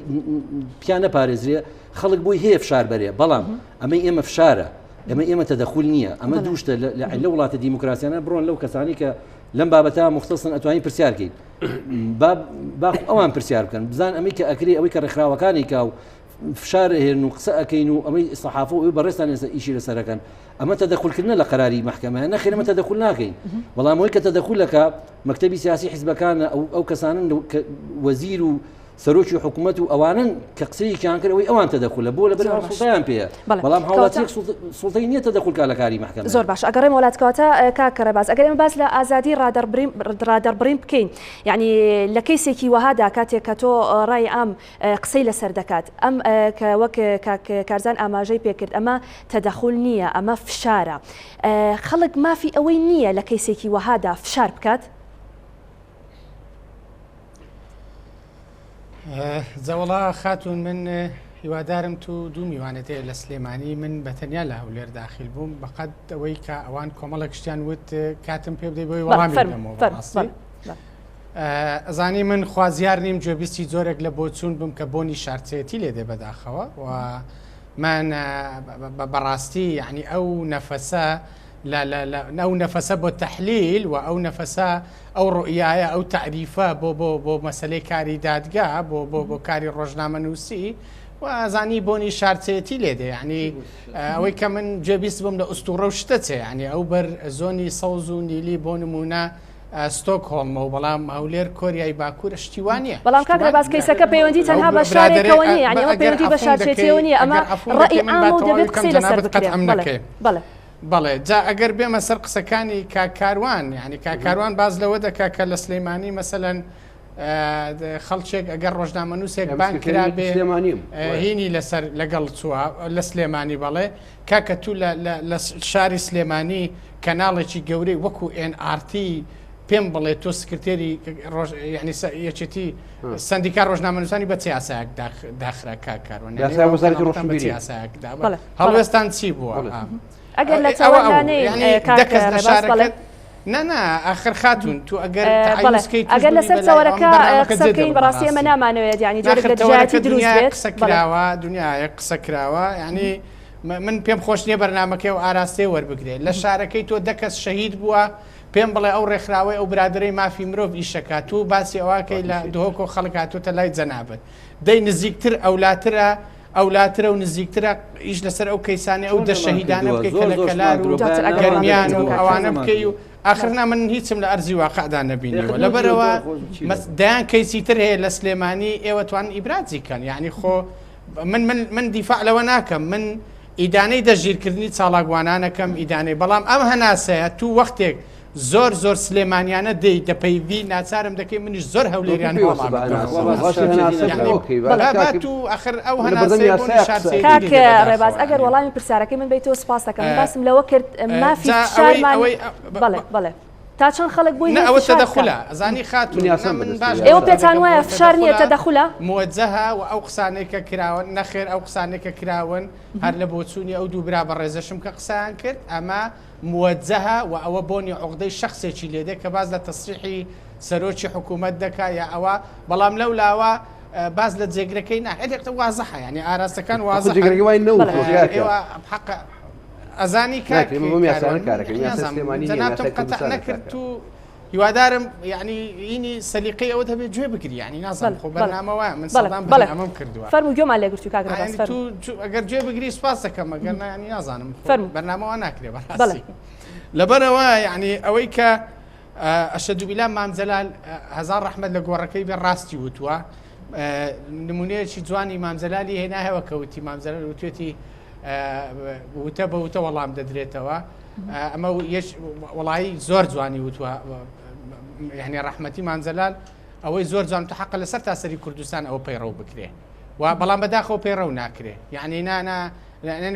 پیان نەپارێزرێ خەڵک بۆی هەیە فشار بەرێ بەڵام ئەمەی ئێمە فشارە ئەمە ئێمە تەدەخول نییە ئەمە دووشتە لە وڵاتە دیموکراسیانە بڕۆن لەو کەسانی کە لەم بابەتە مختصن ئەتوانین پرسیارکەین با ئەوان پرسیار بکەن بزان ئەمەی کە ئەکری ئەوەی کە ڕێکخراوەکانی کا و فشار هێن و قسە ئەەکەین و ئەمەی سەحافە و بەڕێستان ئێستا ئیشی لەسەرەکەن ئەمە تەدەخولکردنە لە قەراری مەحکەمە نەخێر ئەمە تەدەخول ناکەین بەڵام ئەوەی کە تەدەخولەکە مەکتەبی سیاسی حیزبەکانە ئەو کەسانن وەزیر و سەرۆکی حکوومەت و ئەوانن کە قسەیەکیان کرد ئەوەی ئەوان تەدەخولە بۆ لەبەر ئەوان سوڵتەیان پێیە بەڵام هاوڵاتیەک سوڵتەی نییە تەدەخول کا لە کاری مەحکەمە. زۆر باش ئەگەڕێم وەلات کەواتە کاک ڕێباز ئەگەر ئێمە باس لە ئازادی ڕادەربڕین ڕادەربڕین بکەین یعنی لە کەیسێکی وەهادا کاتێک کە تۆ ڕای عام قسەی لەسەر دەکات ئەم کە وەک کاک کارزان ئاماژەی پێکرد ئەمە تەدەخول نییە ئەمە فشارە خەڵک مافی ئەوەی نییە لە کەیسێکی وەهادا فشار بکات؟ جەوەڵا خاتون من هیوادارم تو دوو میوانت هەیە لە سلێمانی من بە تەنیا لە هەولێر داخل بووم بەقەد ئەوەی کە ئەوان کۆمەڵێک شتیان وت کاتم پێ بدەی بۆی وەڵامی بدەمەوە بەڕاستی ئەزانی من خوازیار نیم گوێبیستی جۆرێک لە بۆچوون بم کە بۆنی شارچێتی لێ دێ بەداخەوە و من بەڕاستی یعنی ئەو نەفەسە ئەو نەفەسە بۆ تەحلیل و ئەو نەفەسە ئەو ڕوئیایە ئەو تەعریفە بۆ بۆ بۆ مەسلەی کاری دادگا بۆ بۆ بۆ کاری ڕۆژنامەنووسی و ئازانی بۆنی شارچێتی لێ دێ یعنی ئەوەی کە من گوێبیست بووم لە ئوستوڕە و شتە چێ یعنی ئەو بەر زۆنی سەوز و نیلی بۆ نمونە ستۆکهۆڵمە و بەڵام هەولێر کۆریای باکوورە شتی وا نییە. بەڵام کاک ڕێباز کەیسەکە پەیوەندی تەنها بە شارێکەوە نییە یعنی ئەمە پەیوەندی بە شارچێتیەوە نییە ئەمە ڕەئی عامە و دەبێت قسەی لەسەر بکرێت بەڵێ بەڵێ. بەڵێ جا ئەگەر بێمە سەر قسەکانی کاک کاروان یعنی کاک کاروان باس لەوە دەکا کە لە سلەیمانی مەسەلەن خەڵکێک ئەگەر ڕۆژنامەنووسێک بانگ کرابێ هینی لەسەر لەگەڵ چووە لە سلێمانی بەڵێ کاکە تو لە شاری سلێمانی کەناڵێکی گەورەی وەکو NRT پێم بڵێ تۆ سکرتێری ینی یەکێتی سندیکا ڕۆژنامەنووسانی بە چ یاسایەک داخرا کاک کاروان یاسایەک هەڵوێستان چی بووە ئەگەر لە چاوانەی کاک ڕێباز بەڵێ. نا نا ئاخر خاتوون تو ئەگەر بەڵێ ئەگەر لەسەر تەوەرەکە قسە بکەین بەڕاستی ئێمە نامانەوێت یعنی جۆرێک لە دژایەتی دروست بێت قسە کراوە دنیایە قسە کراوە یعنی من پێم خۆش نییە بەرنمەکەی و ئاراستەیە وەربگرێت لە شارەکەی تۆ دە کەس شەهید بووە پێم بڵێ ئەو ڕێکخراوەی ئەو برادەرەی مافی مرۆڤ ئیشەکە تو باسی ئەوواکەی لە دهۆکۆ خەڵک هاتوتە لای جەنابت دەی نزیکتر ئەولاترە ئەولاترە و نزیکترە ئیش لەسەر ئەو کەیسانەی ئەو دە شەهیدانە بکەی کە لە کەلار و گەرمیان و ئەوانە بکەی و ئاخر نا من هیچم لە ئەرزی واقعدا نەبینیوە لەبەرەوە دەیان کەیسی تر هەیە لە سلێمانی ئێوە توان ئیبرازی کەن یعنی خۆ من من من دیفاع لەوە ناکەم من ئیدانەی دەستگیرکردنی چاڵاکوانانەکەم ئیدانەی بەڵام ئەم هەناسەیە تو وەختێک زۆر زۆر سلێمانیانە دێی دەپەیڤی ناچارم دەکەی منیش زۆر هەولێریان ئەخر ئەو کاک ڕێباز ئەگەر وەڵامی پرسیارەکەی من بیتەوە سپاس دەکەم باسم لەوە کرد مافی فشارمان بەڵێ بەڵێ تا چەند خەڵک بۆی هەیە ئەوە فشار بکات؟ تەدەخولە ئەزانی خاتوون یاسا نا من بەدەستەوە باش ئێوە ئەزانم پێتان ئەوە وایە فشار نییە تەدەخولە تەدەخولە؟ موەجەهە و ئەو قسانەی کە کراون نەخێر ئەو قسانەی کە کراون هەر لە بۆچوونی ئەو دوو برا بەڕێزەشم کە قسەیان کرد ئەمە موەجەهە و ئەوە بۆنی عوقدەی شەخسێکی لێ دێ کە باس لە تەسریحی سەرۆکی حکوومەت دەکا یا ئەوە بەڵام لەو لاوە باس لە جێگرەکەی نا وازحە یعنی ئاراستەکان وازحە جێگرەکەی وای نەوتووە کاکە. ئێوە حەقە ئەزانی کاک ناکرێ بۆم یاسانە کارەکەم یاسای نازانم سلێمانی نییە جەنابتم یاسای قەتع کوردستانە نەکرد کاکە. و هیوادارم یعنی ئینی سەلیقەی ئەوەت هەبێ گوێ بگری یعنی نازانم بەڵێ خۆ بەڵێ بەرنامە وایە من بەڵێ سەدان بەڵێ بەرنامەم کردووە فەرموو گوێمان لێگرتوو کاک ڕێباز یعنی فەرموو تو ئەگەر گوێ بگری سوپاس دەکەم ئەگەر نا یعنی نازانم خۆ فەرموو بەرنامە وا ناکرێ بەڵێ بەڕاستی لەبەرەوە یعنی ئەوەی کە ئەشەدو بیلا مام جەلال هەزار ڕەحمەت لە گۆڕەکەی بێ ڕاستی وتووە نمونەیەکی جوانی مام جەلالی هێنایەوە کە وتی مام جەلال وتوێتی وتە بە وتە وەڵام دەدرێتەوە ئەمە وەڵایی زۆر جوانی وتووە یعنی ڕەحمەتی مام جەلال ئەوەی زۆر جوان تو حەقە لەسەر تاسەری کوردستان ئەوە پەیڕەو بکرێ و بەڵام بەداخەوە پەیڕەو ناکرێ یعنی نانا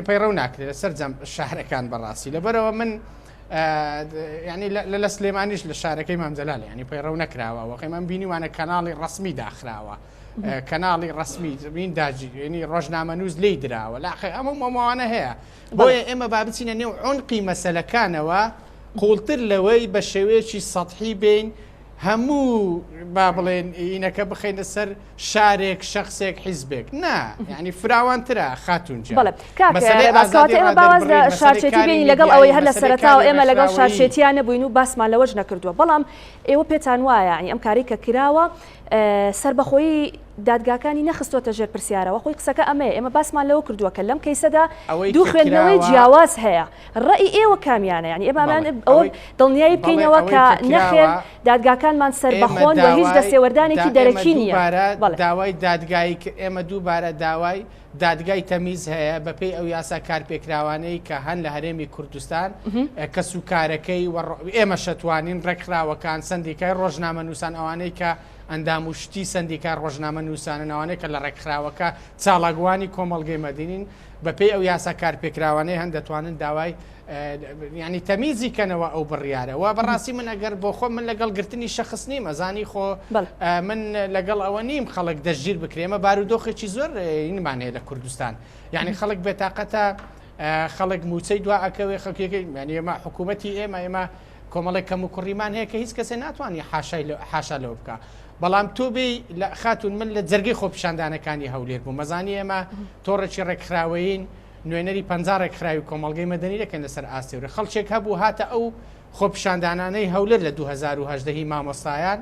پەیڕەو ناکرێ لەسەر جەم شارەکان بەڕاستی لەبەرەوە من یعنی لە سلێمانیش لە شارەکەی مام جەلال یعنی پەیڕەو نەکراوە وەقیمان بینیوانە کەناڵی ڕسمی داخراوە کەناڵی ڕسمی بین داجیێنی ڕۆژنامە نووس لی دراوە لاقی ئەمە مەمەوانە هەیە بۆیە ئێمە با بچینە نێو عونقی مەسەلەکانەوە قوڵتر لەوەی بە شێوەیەکی سەحی بین هەموو با بڵێن ئینەکە بخەینە سەر شارێک شەخسێک حیزبێک نا یعنی فراوانترە خاتوون گیان. بەڵێ کاک مەسەلەی ڕێباز ئازادی کەواتە ئێمە با واز لە ڕادەربڕین، مەسەلەی شارچێتی کاری بێنین لەگەڵ ئەوەی میدیایی، هەر لە مەسەلەی سەرەتاوە کاری ئێمە لەگەڵ ڕێکخراوەیی. شارچێتیا نەبووین و باسمان لەوەش نەکردووە بەڵام ئێوە پێتان وایە یانی ئەم کارەی کە کراوە سەربەخۆیی دادگاکانی نەخستۆتە ژێر پرسیارەوە خۆی قسەکە ئەمەیە ئێمە باسمان لەوە کردووە کە لەم کەیسەدا ئەوەی دوو کە خوێندنەوەی کراوە جیاواز هەیە ڕەئی ئێوە کامیانە یانی ئێمە بەڵێ ئەمان ئەوە ئەوەی دڵنیایی بەڵێ بکەینەوە ئەوەی کە کە نەخێر کراوە دادگاکانمان ئێمە سەربەخۆن و هیچ داوای دەستێوەردانێکی دا ئێمە دەرەکی نییە دووبارە بەڵێ. داوای دادگایی ئێمە دووبارە داوای دادگای تەمیز هەیە بەپێی ئەو یاسا کارپێکراوانەی کە هەن لە هەرێمی کوردستان کەسوکارەکەی و ئێمە شەتوانین ڕێکخراوەکان سەندیکای ڕۆژنامەنووسان ئەوانەی کە ئەندام و شتی سەندیکای ڕۆژنامەنووسانن ئەوانەی کە لە ڕێکخراوەکە چالاکوانی کۆمەڵگەی مەدینین بەپێی ئەو یاسا کارپێکراوانەی هەن دەتوانن داوای ینی تەمیزی کەنەوە ئەو بڕیارە و بەڕاستی من ئەگەر بۆ خۆم من لەگەڵ گرتنی شخص نیم ئەزانی خۆ من لەگەڵ ئەوە نیم خەڵک دەستگیر بکرێمە بارودۆخێکی زۆر ئینمان هەیە لە کوردستان یعنی خەڵک بێتاقەتە خەڵک موچەی دوا ئەکەوێ خەڵکێکی یعنی ئێمە حکوومەتی ئێمە ئێمە کۆمەڵێک کەم و کوڕیمان هەیە کە هیچ کەسێ ناتوانانی حاشای حاشا لەوە بکە بەڵام تۆ بێ لە خاتون من لە جەرگەی خۆپیشاندانەکانی هەولێر بوو مەزانی ئێمە تۆڕێکی ڕێکخراوەین نوێنەری 50 ڕێکخراوی کۆمەڵگەی مەدەنی دەکەن لەسەر ئاستی هەولێر خەڵکێک هەبوو هاتە ئەو خۆپیشاندانانەی هەولێر لە 2018 هی مامۆستایان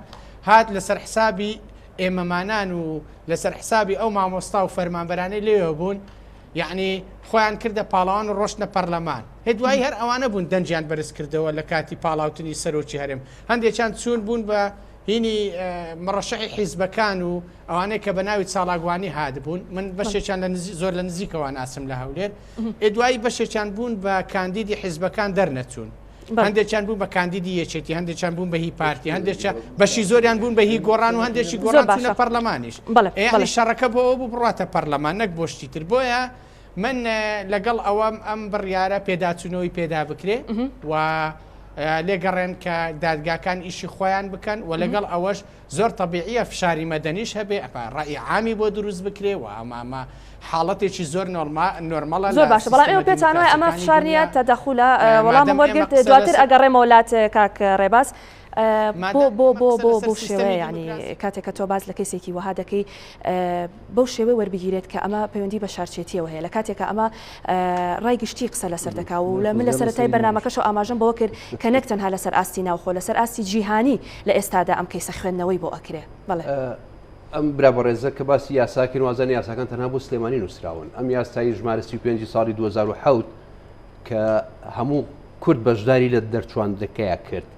هات لەسەر حسابی ئێمەمانان و لەسەر حسابی ئەو مامۆستا و فەرمانبەرانەی لێوە بوون یعنی خۆیان کردە پاڵەوان و ڕۆشتنە پەرلەمان هێ دوایی هەر ئەوانە بوون دەنگیان بەرز کردەوە لە کاتی پاڵاوتنی سەرۆکی هەرێم هەندێکیان چوون بوون بە هینی مڕەشەحی حیزبەکان و ئەوانەی کە بە ناوی چالاکوانی هاتبوون من بەشێکیان لە زۆر لە نزیکەوە ناسم لە هەولێر ئێ دوایی بەشێکیان بوون بە کاندیدی حیزبەکان دەرنەچوون هەندێکیان بوون بە کاندیدی یەکێتی هەندێکیان بوون بە هی پارتی هەندێکیان بەشی زۆریان بوون بە هی گۆڕان و هەندێکی گۆڕان چوونە پەرلەمانیش یعنی شەڕەکە بۆ ئەوە بوو بڕاتە پەرلەمان نەک بۆ شتی تر بۆیە من لەگەڵ ئەوەم ئەم بڕیارە پێداچوونەوەی پێدا بکرێ و. لێگەڕێن کە دادگاکان ئیشی خۆیان بکەن و لەگەڵ ئەوەش زۆر تەبیعیە فشاری مەدەنیش هەبێ ئەپا ڕەئی عامی بۆ دروست بکرێ و ئەمە ئەمە حاڵەتێکی زۆر نۆرما نۆرمەڵە زۆر لە باشە بەڵام سیستەمە ئێوە پێتان وایە ئەمە دیموکراسیەکانی فشار نییە دنیا تەدەخولە وەڵامم مادەم ئێمە وەرگرت قسە دواتر لەسەر ئەگەڕێمەوە لات کاک ڕێباز بۆ مادەم بۆ ئێمە بۆ قسە بۆ لەسەر بەو شێوەیە سیستەمی یانی دیموکراسی کاتێک کە تۆ باس لە کەیسێکی وەها دەکەی بەو شێوەی وەربگیرێت کە ئەمە پەیوەندی بە شارچێتیەوە هەیە لە کاتێکا ئەمە ڕای گشتی قسە لەسەر دەکا و لە من لە خۆزگە سەرەتای لەسەری نەبوو. بەرنامەکەشەوە ئاماژەم بەوە کرد کە نەک تەنها لەسەر ئاستی ناوخۆ لەسەر ئاستی جیهانی لە ئێستادا ئەم کەیسە خوێندنەوەی بۆ ئەکرێ. بەڵێ. ئەم برا بەڕێزە کە باسی یاسا کرد وازانێ یاساکان تەنها بۆ سلێمانی نووسراون. ئەم یاسایی ژمارە 35 ساڵی 2007 کە هەموو کورد بەشداری لە دەرچواندەکەیا کرد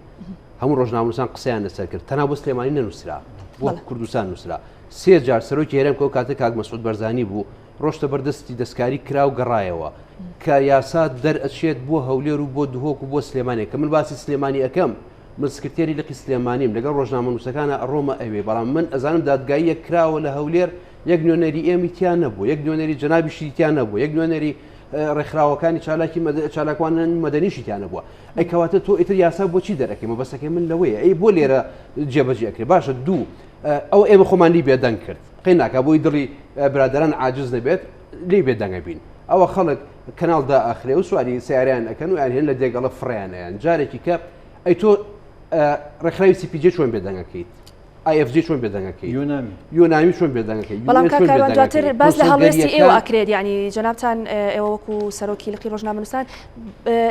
هەموو ڕۆژنامەنووسان قسەیان لەسەر کرد تەنها بۆ سلێمانی نەنووسرا بۆ کوردستان نووسرا سێ جار سەرۆکی هەرێم کە ئەو کاتە کاک مەسعود بەرزانی بوو ڕۆشتە بەردەستی دەستکاری کرا و گەڕایەوە کە یاسا دەرئەچێت بۆ هەولێر و بۆ دهۆک و بۆ سلێمانی کە من باسی سلێمانی ئەەکەم من سکرتێری لقی سلێمانیم لەگەڵ ڕۆژنامەنووسەکانە ئەڕۆمە ئەوێ بەڵام من ئەزانم دادگاییەک کراوە لە هەولێر یەک نوێنەری ئێمی تیا نەبوو یەک نوێنەری جەنابیشی تیا نەبوو یەک نوێنەری ڕێکخراوەکانی چالاکی چالاکوانان مەدەنیشی تیا نەبووە ئەی کەواتە تۆ ئیتر یاسا بۆچی دەرەکەی مەبەستەکەی من لەوەیە ئەی بۆ لێرە جێبەجێ ئەکرێ باشە دوو ئەو ئێمە خۆمان لی بێدەنگ کرد قەی ناکا بۆی دڵی برادەران عاجز نەبێت لی بێدەنگە بین ئەوە خەڵک کەناڵ دا ئەخرێ و سواری سیاریان ئەکەن و یان هێن لە دێگەڵە فڕیان ئەیان جارێکی کە ئەی تۆ ڕێکخراوی CPJ چۆن بێدەنگەکەیت IFJ چۆن بێدەنگەکەی یۆنامی یۆنامی چۆن بێدەنگەکەی بەڵام کاک کاروان دواتر باس لە هەڵوێستی ئێوە ئەکرێت یعنی جەنابتان ئێوە وەکو سەرۆکی لقی ڕۆژنامەنووسان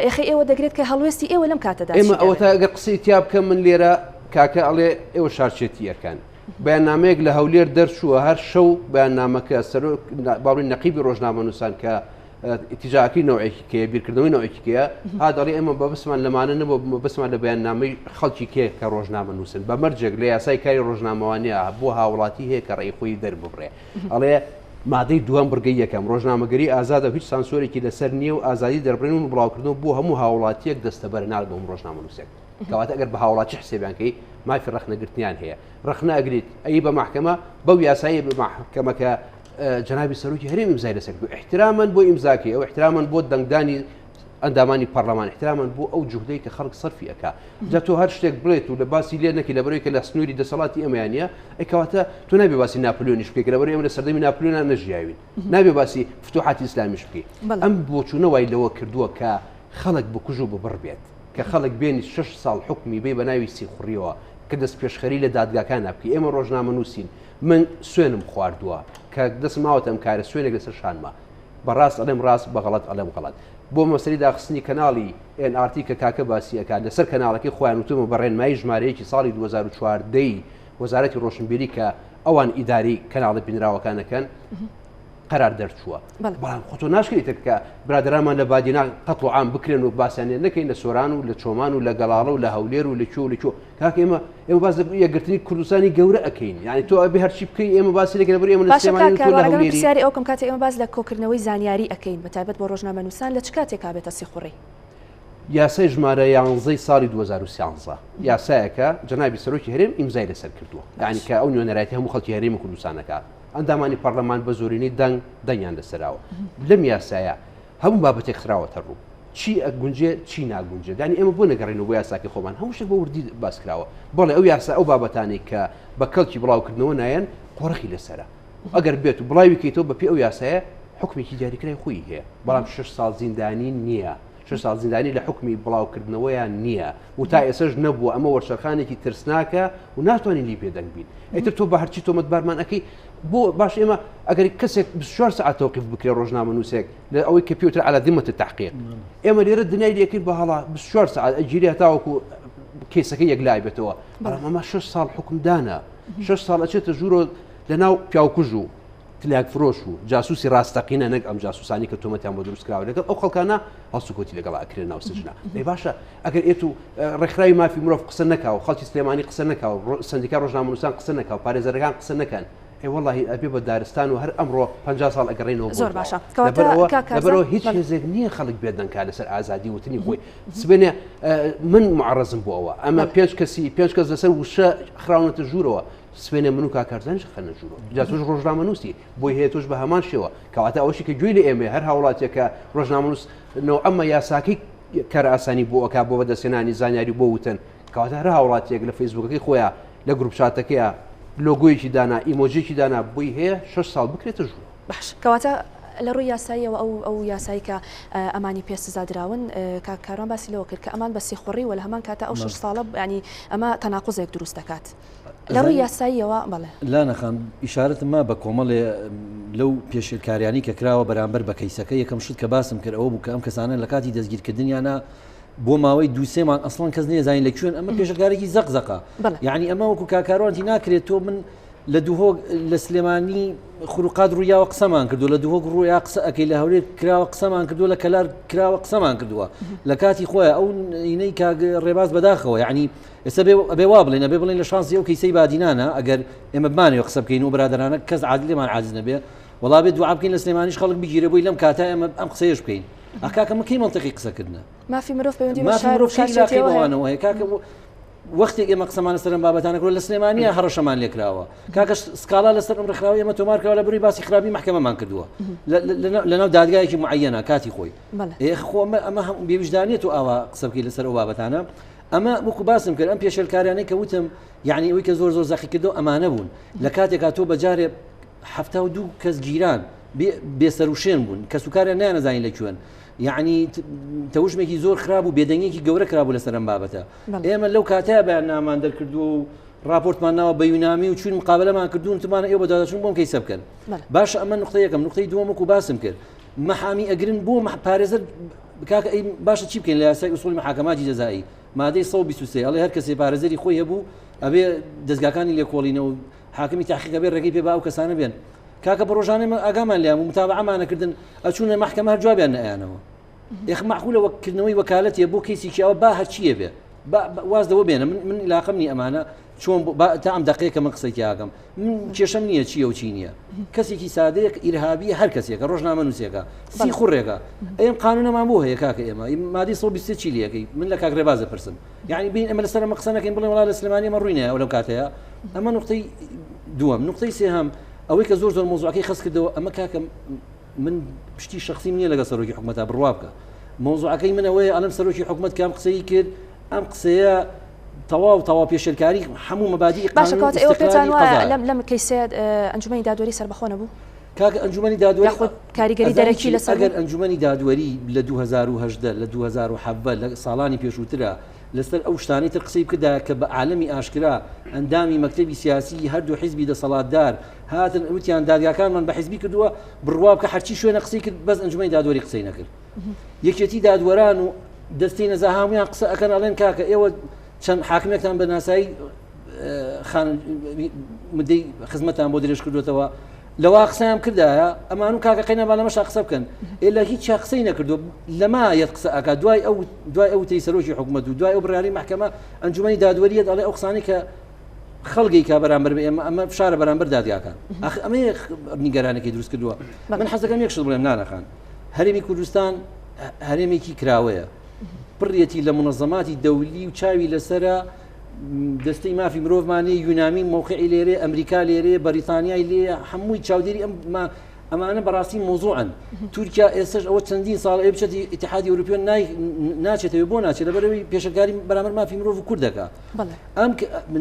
ئێخەی ئێوە دەگرێت کە هەڵوێستی ئێوە لەم کاتەدا ئێمە ئەوەتا ئەگەر قسەی تیا بکەم من لێرە کاکە ئەڵێ ئێوە شارچێتی ئەکەن بەیاننامەیەک لە هەولێر دەرچووە هەر شەو بەیاننامەکە سەرۆک باڵی نەقیبی ڕۆژنامەنووسان کە ئیتیجاکەی نەوعێکی کەیە بیرکردنەوەی نەوعێکی کەیە ها دەڵێ ئێمە بەبسمان لەمانە نەبوو مەبەستمان لە بەیاننامەی خەڵکی کێ کە ڕۆژنامە نووسن بە مەرجێک لە یاسای کاری ڕۆژنامەوانیە بۆ هاوڵاتی هەیە کە ڕێی خۆی دەرببڕێ ئەڵێ مادەی دووەم بڕگەی یەکەم ڕۆژنامەگەری ئازادە و هیچ سانسۆرێکی لەسەر نییە و ئازادی دەربڕین و بڵاوکردنەوە بۆ هەموو هاوڵاتیەک دەستەبەر ناک بۆ هەموو ڕۆژنامەنووسێک کەواتە ئەگەر بە هاوڵاتی حسێبیان کەی مافی ڕەخنەگرتنیان هەیە ڕەخنە ئەگریت ئەی بە مەحکەمە بەو یاسایی بە مەحکەمە کە جەنابی سەرۆکی هەرێم ئیمزای لەسەر کردو احترامەن بۆ ئیمزاکەی ئەو احترامەن بۆ دەنگدانی ئەندامانی پەرلەمان احترامەن بۆ ئەو جوهدەی کە خەڵک سەرفی ئەکا جا تۆ هەر شتێک بڵێت و لە باسی لێ نەکی لەبەرەوەی کە لە سنووری دەسەڵاتی ئێمەیان نییە ئەی کەواتە تۆ نابێ باسی ناپلیۆنیش بکەی کە لەبەرەوەی ئێمە لە سەردەمی ناپلیۆنا نەژیاوین نابێ باسی فتوحاتی ئیسلامیش بکەی ئەم بۆچوونە وای لەوە کردووە کە خەڵک بکوژ و ببڕ بێت کە خەڵک بێنی شش ساڵ حکومی بێ بە ناوی سیخوڕیەوە کە دەست پێشخەری لە دادگاکان بکەی ئێمە ڕۆژنامە نووسین من سوێنم خواردووە کە دەستم ماوەتە ئەم کارە سوێنێک لەسەر شانمە بە ڕاست ئەڵێم ڕاست بە غەڵەت ئەڵێم غەڵەت بۆ مەسەلی داخستنی کەناڵی NRT کە کاکە باسی ئەکات لەسەر کەناڵەکەی خۆیان وتومە بە ڕێنمایی ژمارەیەکی ساڵی 2014 ی وەزارەتی ڕۆشنبیری کە ئەوان ئیداری کەناڵە بینراوەکان ئەکەن قەرار دەرچووە بەڵام خۆ تۆ ناشکرێت کە برادەرانمان لە بادینان قەتڵ و عام بکرێن و باسیان لێ نەکەین لە سۆران و لە چۆمان و لە گەڵاڵە و لە هەولێر و لە کوێ و لە کوێ کاکە ئێمە ئێمە باس لە یەکگرتنی کوردستانی گەورە ئەکەین یعنی تۆ ئەبێ هەرچی بکەی ئێمە باسی لەکەین لەبەر ئێمە لە باشە سلێمانی کاک و تۆ لە کاروان ئەگەر من هەولێری پرسیاری ئەوە بکەم کاتێک ئێمە باس لە کۆکردنەوەی زانیاری ئەکەین بە تایبەت بۆ ڕۆژنامەنووسان لە چ کاتێکا بێتە سیخوڕی؟ یاسای ژمارە یانزەی ساڵی 2013 یاسایەکە جەنابی سەرۆکی هەرێم ئیمزای لەسەر کردووە یعنی کە ئەو نوێنەرایەتی هەموو خەڵکی هەرێمی کوردستانەکە ئەندامانی پەرلەمان بە زۆرینەی دەنگ دەنگیان لەسەراوە لەم یاسایە هەموو بابەتێک خراوەتە ڕوو چی ئەگونجێ چی ناگونجێت یانی ئێمە بۆ نەگەڕێینەوە بۆ یاساکەی خۆمان هەموو شتێک بە وردی باس کراوە بەڵێ ئەو یاسا ئەو بابەتانەی کە بە کەڵکی بڵاوکردنەوە نایەن قۆرخی لەسەرە ئەگەر بێت و بڵاوی کەیتەوە بەپێی ئەو یاسایە حکمێکی دیاریکرای خۆی هەیە بەڵام شش ساڵ زیندانی نییە شش ساڵ زیندانی لە حکمی بڵاوکردنەوەیان نییە و تا ئێسش نەبووە ئەمە وەرچەرخانێکی ترسناکە و ناتوانین لی بێدەنگ بین ئیتر تۆ بە هەرچی تۆمەتبارمان ئەەکەی بۆ باش ئێمە ئەگەر کەسێک 24 ساعت تەوقیف بکرێ ڕۆژنامە نووسێک لە ئەوەی کە پێوترا على ذمة التحقیق ئێمە لێرە دنیای لەکەین بە هەڵا 24 ساعت ئەگیری هەتاوەکو کەیسەکە یەکلای بێتەوە بەڵام ئەمە 6 ساڵ حکومدانە 6 ساڵ ئەچێتە ژوورۆ لە ناو پیاوکوژ و تلیاک فرۆش و جاسوسی ڕاستەقینە نەک ئەم جاسوسانی کە تۆمەتیان بۆ دروست کراوە لەگەڵ ئەو خەڵکانە هەڵسوکەوتی لەگەڵ ئەکرێن ناو سجنە ئەی باشە ئەگەر ئێت و ڕێکخراوی مافی مرۆڤ قسە نەکا و خەڵکی سلێمانی قسە نەکا و سندیکای ڕۆژنامەنووسان قسە نەکا و پارێزەرەکان قسە نەکەن ئەی وەڵاهی ئەبێ بە دارستان و هەر ئەمڕۆ 50 ساڵ ئەگەڕێنەوە زۆر باشە کەواتە لەبەرئەوە کاک کارزان لەبەرئەوە هیچ بەڵێ. هێزێک نییە خەڵک بێدەنگ کا لەسەر ئازادی وتنی خۆی سبێنێ من معڕزم بۆ ئەوە ئەمە بەڵێ. پێنج کەسی پێنج کەس لەسەر وشە خراونەتە ژوورەوە سبێنێ من و کاک کارزانیش خەنە ژوورەوە جا تۆش ڕۆژنامەنووسی بۆی هەیە تۆش بە هەمان شێوە کەواتە ئەوەشی کە گوێی لە ئێمەیە هەر هاوڵاتیەکە ڕۆژنامەنووس نەوعەمە یاساکەی کارئاسانی بۆ ئەکا بۆ بەدەستهێنانی زانیاری و بۆ وتن. کەواتە هەر هاوڵاتیەک لە فەیسبووکەکەی خۆیا لە group chat ەکەیا لۆگۆیەکی دانا، ئیمۆجیەکی دانا بۆی هەیە شەش ساڵ بکرێتە ژوورەوە. باش کەواتە لە ڕووی یاساییەوە ئەو ئەو یاسایی کە ئەمانی پێ سزا دراون کاک کاروان باسی لەوە کرد کە ئەمان بە سیخوڕی و لە هەمان کاتا ئەو شەش ساڵە یانی ئەمە تەناقوزێک دروست دەکات لە ڕووی یاساییەوە بەڵێ. لانە خان ئیشارەتم ما بە کۆمەڵێ لەو پێشێلکاریانەی کە کراوە بەرامبەر بە کەیسەکە یەکەم شت کە باسم کرد ئەوە بوو کە ئەم کەسانە لە کاتی دەستگیرکردنیانە بۆ ماوەی دووسێ مانگ ئەسڵەن کەس نێزانین لە کوێن ئەمە پێشەکارێکی زەق زەقە یعنی ئەمە وەکو کاکاروانتی ناکرێت تۆ من لە دهۆک لە سلێمانی خروقات ڕوویاوە قسەمان کردو لە دهۆک ڕوویا قسە ئەەکەی لە هەولێر کراوە قسەمان کردو لە کەلار کراوە قسەمان کردووە لە کاتی خۆیان ئەو ئینەی کاک ڕێباز بەداخەوە یعنی ئێستا بێ وا بڵێن ئەبێ بڵێن لە شانسی ئەو کەیسەی بادینانە ئەگەر ئێمە بمانەوە قسە بکەین و برادرانە کەس عادلێمان عاجز نەبێ وەڵا بێ دوعا بکەین لە سلێمانیش خەڵک بگیرێ بۆی لەم کاتە ئێمە ئەم قسەیەش بکەین ئەکاکە مە کەی مەنتقی قسەکردنە مافی مرۆڤ پەیوەندی بە شار و شارچێتیەوە هەیە هەیە کاکە وەختێک ئێمە قسەمان لەسەر ئەم بابەتانە کردووە لە سلێمانیە هەڕەشەمان لێکراوە کاکە سکاڵا لەسەر ئەم ڕێکخراوە ئێمە تۆمار کراوە لە بەروی باسی خراپی مەحکەمەمان کردووە لەناو دادگایەکی معەنە کاتی خۆی ئێ خۆ ئەمە ئەمە بێویژدانیە و ئاوا قسە بکەی لەسەر ئەو بابەتانە ئەمە وەکو باسم کرد ئەم پێشێلکاریانەی کە وتم یعنی ئەوەی کە زۆر زۆر زەقی کردو ئەمانە بوون لە کاتێکا تۆ بەجارێ 72 کەس گیران بێسەروشێن بوون کەسوکاریان نانەزانین لە کوێن یعنی تەوژمێکی زۆر خراپ و بێدەنگێکی گەورە کرابوو لەسەر ئەم بابەتە ئێمە لەو کاتەیە بەیاننامان دەرکردووە و راپۆرتمان ناوە بە یونامی و چوین مقابلەمان کردوون تمانە ئێوە بەدواداچوون بۆم کەیسە بکەن باشە ئەمە نقطە یەکەم نقطەی دووەم وەکو باسم کرد مەحامی ئەگرن بۆ پارێزەر کاکە ئەی باشە چی بکەین لە یاسای ئوسوڵی محاکەماتی جەزایی مادەی 123 ئەڵێ هەر کەسێ پارێزەری خۆی هەبوو ئەبێ دەزگاکانی لێکۆڵینەوە حاکمی تحقیق ئەبێ ڕێگەی پێ با ئەو کەسانە بێن کاکە بە ڕۆژانە ئێمە ئاگامان لێیان بوو متابعەمانە کردن ئەچوونە مەحکەمە هەر جوابیان نەئەیانەوە ئێخ مەعقولە وەک کردنەوەی وەکالەتێ بۆ کەیسێکی ئەوە با هەرچییە بێ با واز لەوە بێنە من من علاقەم نییە ئەمانە چۆن با تا ئەم دەقەیە کە من قسەی تیاکەم من کێشەم نییە چییە و چی نییە کەسێکی سادەیەک ئیرهابی هەر کەسێکە ڕۆژنامە نووسێکە سی خوڕێکە ئەم قانونەمان بۆ هەیە کاکە ئێمە مادەی 123 چی لەکەی من لە کاک ڕێبازە پرسم یعنی بین ئەمە لەسەر ئەمە قسە نەکەین بڵێن وڵا لە سلێمانی ئەمە ڕووی نایە لەو کاتەیە ئەمە نقطەی دووەم نقطەی سێهەم ئەوەی کە زۆر زۆر مۆزوعەکەی خەست کردەوە ئەمە کاکە من پشتی شخصیم نییە لەگە سەرۆکی حکومەتا بڕوا بکە مۆزوعەکەی من ئەوەیە ئەلم سەرۆکی حکومەت کام قسەی کرد ئەم قسەیە تەواو تەواو پێشێلکاری هەموو مەبادی باشە کەواتە ئێوە پێتان وایە لەم لەم کەیسەیە ئەنجومەنی دادوەری سەربەخۆ نەبوو؟ کاکە ئەنجومەنی دادوەری یاخود کاریگەری دەرەکی لەسەر ئەگەر ئەنجومەنی دادوەری لە 2018 لە 2017 لە ساڵانی پێشووترا لەسەر ئەو شتانەی تر قسەی بکردایە کە بە عالەمی ئاشکرا ئەندامی مەکتەبی سیاسی هەردوو حیزبی دەسەڵاتدار هاتن وتیان دادگاکانمان بە حیزبی کردووە بڕوا بکە هەرچی شوێنە قسەی کرد بەس ئەنجومەنی دادوەری قسەی نەکرد یەکێتی دادوەران و دەستەی نەزاهە هەموویان قسە ئەکەن ئەڵێن کاکە ئێوە چەند حاکمێکتان بە ناسایی خان مدەی خزمەتان بۆ درێژ کردوێتەوە لەوا قسەیان کردایە ئەمان و کاکە قەینا با لەمەشا قسە بکەن ئێ لە هیچ قسەی نەکردو لەما یەت قسە ئەکا دوای ئەو دوای ئەو تەی سەرۆکی حکوومەت و دوای ئەو بڕیاری محکەمە ئەنجومەنی دادوەریت ئەڵێ ئەو قسانەی کە خەڵگی کا بەرامبەر بە ئێمە ئەمە فشارە بەرامبەر دادگاکان ئەخ ئەمە نیگەرانێکی دروست کردووە من حەزەکەم یەک شت بڵێم نانەخان هەرێمی کوردستان هەرێمێکی کراوەیە پڕیەتی لە منەزەماتی دەولی و چاوی لەسرە دەستەی مافی مرۆڤمان لێ یونامی مۆقعی لێرێ ئەمریکا لێرێ بەریتانیای لێ هەمووی چاودێری ئەم ئەمانە بەڕاستی مۆزوعن تورکیا ئێستش ئەوە چەندین ساڵ ئەی بچێتی ئیتحادی ئەوروپیۆن ناچێتەوە بۆ ناچێت لەبەرەوەی پێشەکاری بەرامبەر مافی مرۆڤ کورد دەکا ئەم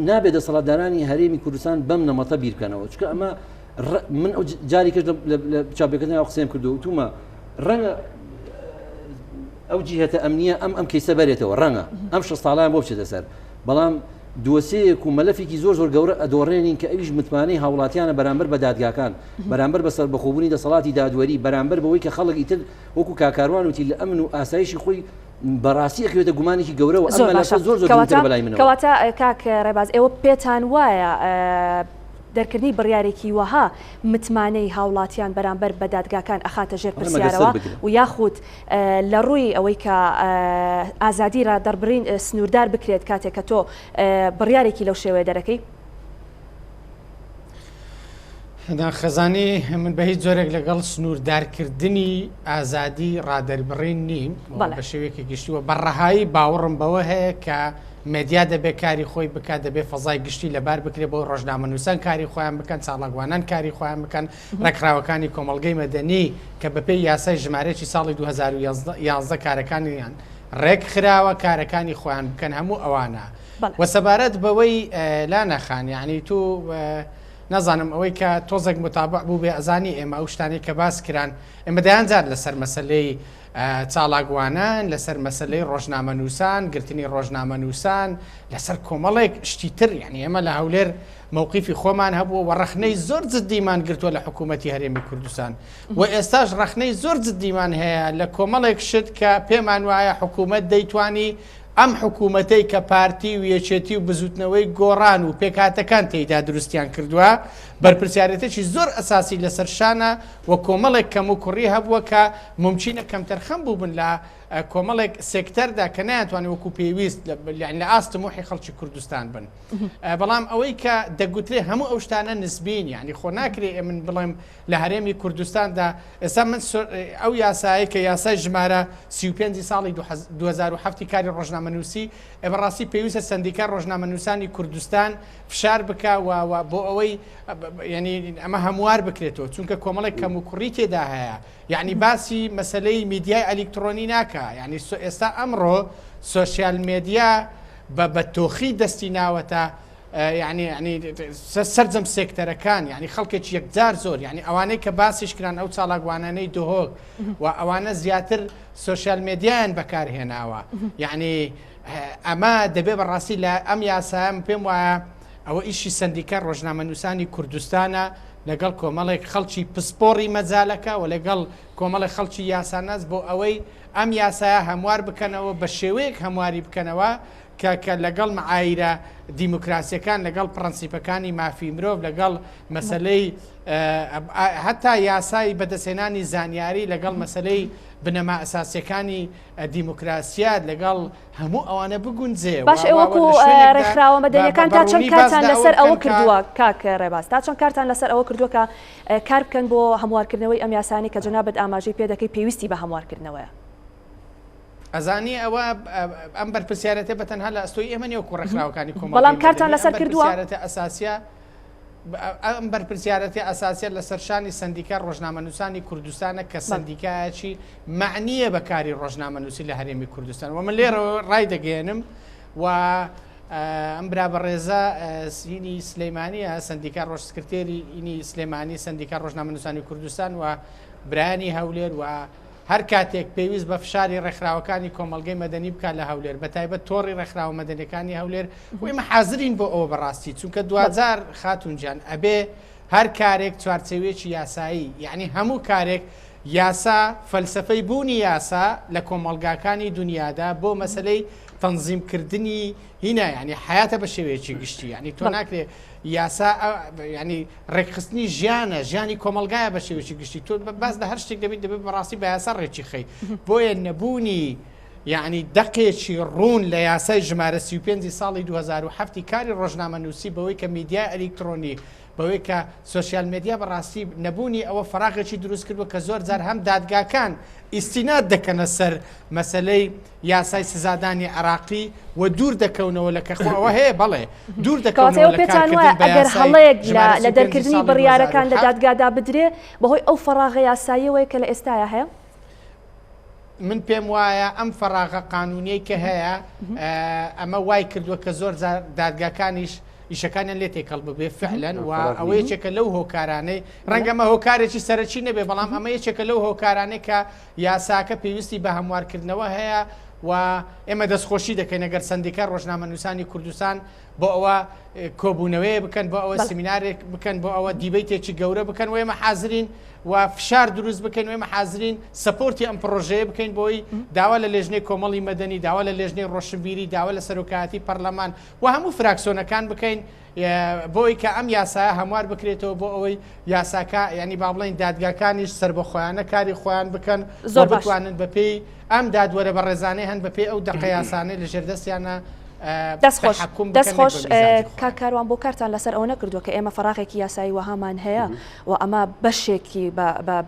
نابێت دەسەڵاتدارانی هەرێمی کوردستان بەم نەمەتە بیرکەنەوە چکە ئەمە من ئەو جاری کرد لە چاپێکردن ئەو قسەیم کردو وتومە ڕەنگە ئەو جیهەتە ئەمنیە ئەم ئەم کەیسە بەرێتەوە ڕەنگە ئەم شە ساڵیان بۆ بچێتە سەر بەڵام دۆسیەیەک و مەلەفێکی زۆر زۆر گەورە ئەدۆڕێنین کە ئەویش متمانەی هاوڵاتیانە بەرامبەر بە دادگاکان بەرامبەر بە سەربەخۆبوونی دەسەڵاتی دادوەری بەرامبەر بەوەی کە خەڵک ئیتر وەکو کاکاروان وتی لە ئەمن و ئاسایشی خۆی بەڕاستی ئەکەوێتە گومانێکی گەورەوە ئەم مەلەفە زۆر زۆر گرنگترە بەلای منەوە. کەواتە کاک ڕێباز ئێوە پێتان وایە دەرکردنی بڕیارێکی وەها متمانەی هاوڵاتیان بەرامبەر بە دادگاکان ئەخاتە ژێر پرسیارەوە و یاخود لە ڕووی ئەوەی کە ئازادی ڕادەربڕین سنووردار بکرێت کاتێک کە تۆ بڕیارێکی لەو شێوەیە دەرەکەی؟ خەزانی من بە هیچ جۆرێک لەگەڵ سنووردارکردنی ئازادی ڕادەربڕین نیم بە شێوەیەکی گشتیوە بە ڕەهایی باوەڕم بەوە هەیە کە مێدیا دەبێت کاری خۆی بکات دەبێت فەزای گشتی لەبار بکرێت بۆ ڕۆژنامەنووسان کاری خۆیان بکەن چاڵاکوانان کاری خۆیان بکەن ڕێکخراوەکانی کۆمەڵگەی مەدەنی کە بەپێی یاسای ژمارەیەکی ساڵی 2011 کارەکانیان ڕێکخراوە کارەکانی خۆیان بکەن هەموو ئەوانە وە سەبارەت بەوەی لانە خان یعنی تو نازانم ئەوەی کە تۆزێک متابع بوو بێ ئەزانی ئێمە ئەو شتانەی کە باس کران ئێمە دەیان جار لەسەر مەسلەی چالاکوانان لەسەر مەسلەی ڕۆژنامەنووسان گرتنی ڕۆژنامەنووسان لەسەر کۆمەڵێک شتی تر یعنی ئێمە لە هەولێر مەوقیفی خۆمان هەبووە و ڕەخنەی زۆر جدیمان گرتووە لە حکوومەتی هەرێمی کوردستان و ئێستاش ڕەخنەی زۆر جدیمان هەیە لە کۆمەڵێک شت کە پێمان وایە حکوومەت دەیتوانی ئەم حکوومەتەی کە پارتی و یەکێتی و بزوتنەوەی گۆڕان و پێکهاتەکان تێیدا دروستیان کردووە بەرپرسیارێتێکی زۆر ئەساسی لەسەر شانە و کۆمەڵێک کەم و کوڕی هەبووە کە مومکینە کەمتەرخەم بووبن لە کۆمەڵێک سێکتەردا کە نەیانتوانی وەکو پێویست لە ئاست تموحی خەڵکی کوردستان بن. بەڵام ئەوەی کە دەگوترێ هەموو ئەو شتانە نسبین یعنی خۆ ناکرێ من بڵێم لە هەرێمی کوردستاندا ئێستا من ئەو یاسایە کە یاسای ژمارە 35 ساڵی 2007 کاری ڕۆژنامەنووسی بەڕاستی پێویستە سندیکا ڕۆژنامەنووسانی کوردستان فشار بکە و بۆ ئەوەی ینی ئەمە هەموار بکرێتەوە چونکە کۆمەڵێک کەم و کوڕی تێدا هەیە یعنی باسی مەسلەی میدیای ئەلیکترۆنی ناکە یعنی ئێستا ئەمڕۆ سۆسیال مێدیا بە بە تۆخی دەستی ناوەتە یعنی یعنی سەرجەم سێکتەرەکان یعنی خەڵکێکی یەکجار زۆر یعنی ئەوانەی کە باسیش کران ئەو چالاکوانانەی دهۆک و ئەوانە زیاتر سۆشیال مێدیایان بەکارهێناوە یعنی ئەمە دەبێ بەڕاستی لە ئەم یاسایەم پێم وایە ئەوە ئیشی سندیکا ڕۆژنامەنووسانی کوردستانە لەگەڵ کۆمەڵێک خەڵکی پسپۆڕی مەجالەکە و لەگەڵ کۆمەڵێک خەڵکی یاساناس بۆ ئەوەی ئەم یاسایە هەموار بکەنەوە بە شێوەیەک هەمواری بکەنەوە کە کە لەگەڵ معایرە دیموکراسیەکان لەگەڵ پرەنسیپەکانی مافی مرۆڤ لەگەڵ مەسلەی هەتا یاسای بەدەستهێنانی زانیاری لەگەڵ مەسلەی بنەما ئەساسیەکانی دیموکراسیات لەگەڵ هەموو ئەوانە بگونجێ باش وەکو ڕێکخراوە مەدەنیەکان تا چەند کارتان لەسەر ئەوە کردووە کاک ڕێباز تا چەند کارتان لەسەر ئەوە کردووە کە کار بکەن بۆ هەموارکردنەوەی ئەم یاسانەی کە جەنابت ئاماژەی پێ دەکەی پێویستی بە هەموارکردنەوەیە. ئەزانی ئەوە ئەم بەرپرسیارەتە بە تەنها لە ئەستۆی ئێمە نیە وەکو ڕێکخراوەکانی کۆمەڵگەی بەڵام کارتان لەسەر کردووە؟ بەرپرسیارەتە ئەساسیە ئەم بەرپرسیارەتی ئەساسیە لەسەر شانی سەندیکای ڕۆژنامەنووسانی کوردستانە کە سەندیکایەکی مەعنیە بە کاری ڕۆژنامەنووسی لە هەرێمی کوردستان و من لێرەوە ڕایدەگەیەنم و ئەم برا بەڕێزە سینی سلەیمانیە سندیکا ڕۆژ سکرتێری ئینی سلێمانی سندیکا ڕۆژنامەنووسانی کوردستان و برایانی هەولێر و هەر کاتێک پێویست بە فشاری ڕێکخراوەکانی کۆمەڵگەی مەدەنی بکات لە هەولێر بە تایبەت تۆڕی ڕێکخراوە مەدەنیەکانی هەولێر و ئێمە حازرین بۆ ئەوە بەڕاستی چونکە دواجار خاتونجان ئەبێ هەر کارێک چوارچێوەیەکی یاسایی یعنی هەموو کارێک یاسا فەلسفەی بوونی یاسا لە کۆمەڵگاکانی دنیادا بۆ مەسلەی تەنزیمکردنی هینا یعنی حیاتە بە شێوەیەکی گشتی یعنی تۆ ناکرێ یاسا ینی ڕێکخستنی ژیانە ژیانی کۆمەلگایە بە شێوەیەکی گشتی تۆ باز لە هەر شتێک دەبێت دەبێت بەڕاستی بە یاسا ڕێکی خەی بۆیە نەبوونی یعنی دەقێکی ڕوون لە یاسای ژمارە 35 ساڵی 2007 کاری ڕۆژنامەنووسی بەوەی کە میدیای ئەلیکترۆنی بەوەی کە سۆسیال مێدیا بەڕاستی نەبوونی ئەوە فەراغێکی دروست کردووە کە زۆر جار هەم دادگاکان ئیستیناد دەکەنە سەر مەسەلەی یاسای سزادانی عێراقی و دوور دەکەونەوە لە کە خۆ ئەوە هەیە بەڵێ دوور کەواتە دەکەونەوە ئێوە لە پێتان کارکردن وایە بە ئەگەر یاسای هەڵەیەک لە ژمارە لە 35 دەرکردنی ساڵی بڕیارەکان لە 2007 دادگادا بدرێ بەهۆی ئەو فەراغە یاساییەوەیە کە لە ئێستایا هەیە؟ من پێم وایە ئەم فەراغە قانونیەی کە هەیە ئەمە وای کردووە کە زۆر جار دادگاکانیش ئیشەکانیان لێ تێکەڵ ببێ فعلەن و ئەوە یەکێکە لەو هۆکارانەی ڕەنگە ئەمە هۆکارێکی سەرەکی نەبێ بەڵام ئەمە یەکێکە لەو هۆکارانەی کە یاساکە پێویستی بە هەموارکردنەوە هەیە و ئێمە دەستخۆشی دەکەین ئەگەر سەندیکای ڕۆژنامەنووسانی کوردستان بۆ ئەوە کۆبوونەوەیە بکەن بۆ ئەوە سمینارێک بکەن بۆ ئەوە دیبەیتێکی گەورە بکەن و ئێمە حازرین و فشار دروست بکەین و ئێمە حازرین سەپۆرتی ئەم پڕۆژەیە بکەین بۆی داوا لە لێژنەی کۆمەڵی مەدەنی داوا لە لێژنەی ڕۆشنبیری داوا لە سەرۆکایەتی پەرلەمان و هەموو فراکسۆنەکان بکەین بۆی کە ئەم یاسایە هەموار بکرێتەوە بۆ ئەوەی یاساکە ینی با بڵێین دادگاکانیش سربەخۆیانە کاری خۆیان بکەن زۆر بتوانن بەپێی ئەم دادوەرە بەڕێزانەی هەن بەپێی ئەو دەقە یاسانەی لە ژێردەستیانە دەست خۆش دەست خۆش کاک کاروان بۆ کارتان لەسەر ئەوە نەکردووە کە ئێمە فەراغێکی یاسایی وەهامان هەیە و ئەمە بەشێکی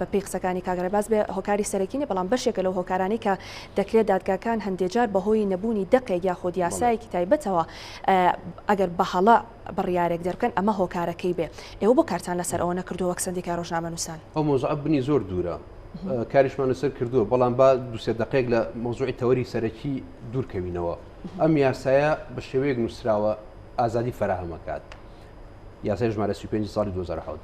بە پێی قسەکانی کاک ڕێباز بێ هۆکاری سەرەکی نیە بەڵام بەشێکە لەو هۆکارانەی کە دەکرێت دادگاکان هەندێجار بەهۆی نەبوونی دەقێک یاخود یاسایەکی تایبەتەوە ئەگەر بە هەڵە بڕیارێک دەربکەن ئەمە هۆکارەکەی بێ ئێوە بۆ کارتان لەسەر ئەوە نەکردووە وەک سەندیکای ڕۆژنامەنووسان؟ ئەو مەوزوعە بنی زۆر دوورە. کاریشمان لەسەر کردووە بەڵام با دوسێ دقێک لە مەوزوعی تەوەری سەرەکی دوورکەوینەوە ئەم یاسایە بە شێوەیەک نووسراوە ئازادی فەراهەمەکات یاسای ژمارە 35 ساڵی 2007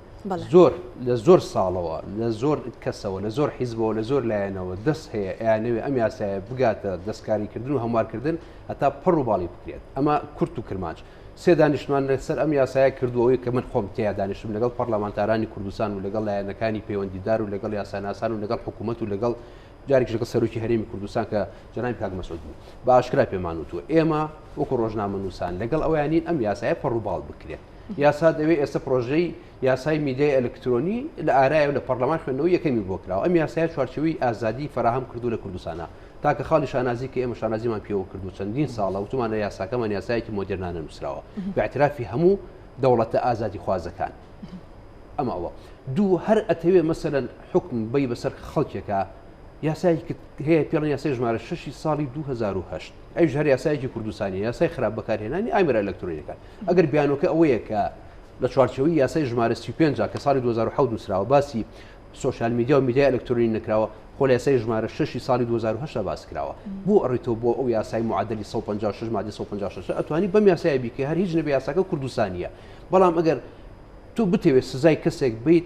زۆر لە زۆر ساڵەوە لە زۆر کەسەوە لە زۆر حیزبەوە لە زۆر لایەنەوە دەست هەیە ئەیانەوێ ئەم یاسایە بگاتە دەستکاریکردن و هەموارکردن هەتا پڕ و باڵی بکرێت ئەمە کورت و کرمانج سێ دانیشتمان لەسەر ئەم یاسایە کردووە، ئەوەی کە من خۆم تێیا دانیشتم لەگەڵ پەڕلەمانتارانی کوردستان و لەگەڵ لایەنەکانی پەیوەندیدار و لەگەڵ یاساناسان و لەگەڵ حکوومەت و لەگەڵ جارێکیش لەگەڵ سەرۆکی هەرێمی کوردستان کە جەنابی کاک مەسعود بوو بە ئاشکرا پێمان وتووە ئێمە وەکو ڕۆژنامەنووسان لەگەڵ ئەوەیان نین ئەم یاسایە پەڕوباڵ بکرێت. یاسا دەوێ ئێستا پرۆژەی یاسای میدیای ئەلکترۆنی لە ئارایە و لە پەرلەمان خوێندنەوەی یەکەمی بۆ کراوە. ئەم یاسایە چوارچێوەی ئازادی فەراهەم کردووە لە کوردستانا. تاکە خاڵی شانازی کە ئێمە شانازیمان پێوە کردووە چەندین ساڵە وتومانە یاساکەمان یاسایەکی مۆدێرنانە نووسراوە بە اعترافی هەموو دەوڵەتە ئازادیخوازەکان. ئەمە ئەوە. دوو هەر ئەتەوێ مەسەلەن حوکم بەی بەسەر خەڵکێکا یاسایەکی هەیە پێڵێن یاسای ژمارە شەشی ساڵی 2008 ئەویش هەر یاسایەکی کوردستانیە یاسای خراپ بەکارهێنانی ئامێرە ئەلکترۆنیەکان ئەگەر بیانۆکە ئەوەیە کە لە چوارچێوەی یاسای ژمارە 35 کە ساڵی 2007 نووسراوە باسی سۆشیال میدیا و میدیای ئەلکترۆنی نەکراوە خۆ لە یاسای ژمارە شەشی ساڵی 2008 باس کراوە بۆ ئەڕیتەوە بۆ ئەو یاسای معدلی 156 مادەی 156 ئەتوانی بەم یاسایە بیکەی هەر هیچ نەبێ یاساکە کوردستانیە بەڵام ئەگەر تۆ بتەوێت سزای کەسێک بیت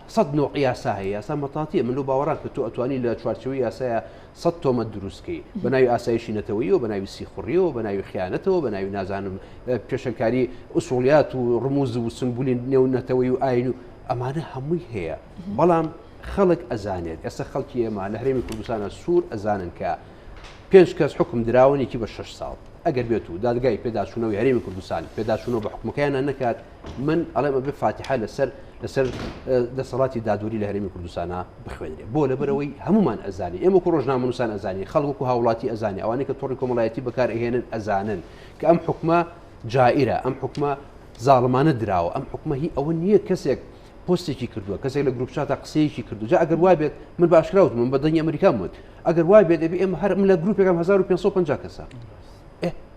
سەد نوع یاسا هەیە یاسا مەتاتیە من لەو باوەڕام کە تۆ ئەتوانی لە چوارچێوەی یاسایە سەد تۆمەت دروستکەی بە ناوی ئاسایشی نەتەوەیەوە بە ناوی سیخوڕیەوە بە ناوی خیانەتەوە بە ناوی نازانم پێشەنکاری ئوسوڵیات و ڕموز و سنبولی نێو نەتەوەی و ئاین و ئەمانە هەمووی هەیە بەڵام خەڵک ئەزانێت ئێستا خەڵکی ئێمە لە هەرێمی کوردستانە سوور ئەزانن کە پێنج کەس حکم دراون یەکی بە شش ساڵ ئەگەر بێت و دادگای پێداچوونەوەی هەرێمی کوردستان پێداچوونەوە بە حکومەکەیانە نەکات من ئەڵێم ئەبێ فاتیحە لەسەر لەسەر دەسەڵاتی دادوەری لە هەرێمی کوردستانە بخوێنرێ بۆ لەبەرەوەی هەمومان ئەزانی ئێمە وەکو ڕۆژنامەنووسان ئەزانی خەڵک وەکو هاوڵاتی ئەزانی ئەوانەی کە تۆڕی کۆمەڵایەتی بەکار ئەهێنن ئەزانن کە ئەم حکومە جائیرە ئەم حکومە زاڵمانە دراوە ئەم حکومە هی ئەوە نییە کەسێک پۆستێکی کردووە کەسێک لە group chat ا قسەیەکی کردو جا ئەگەر وای بێت من بە ئاشکرا وتم من بە دەنگی ئەمریکام وت ئەگەر وای بێت ئەبێ ئێمە هەر من لە گروپێکم 1550 کەسە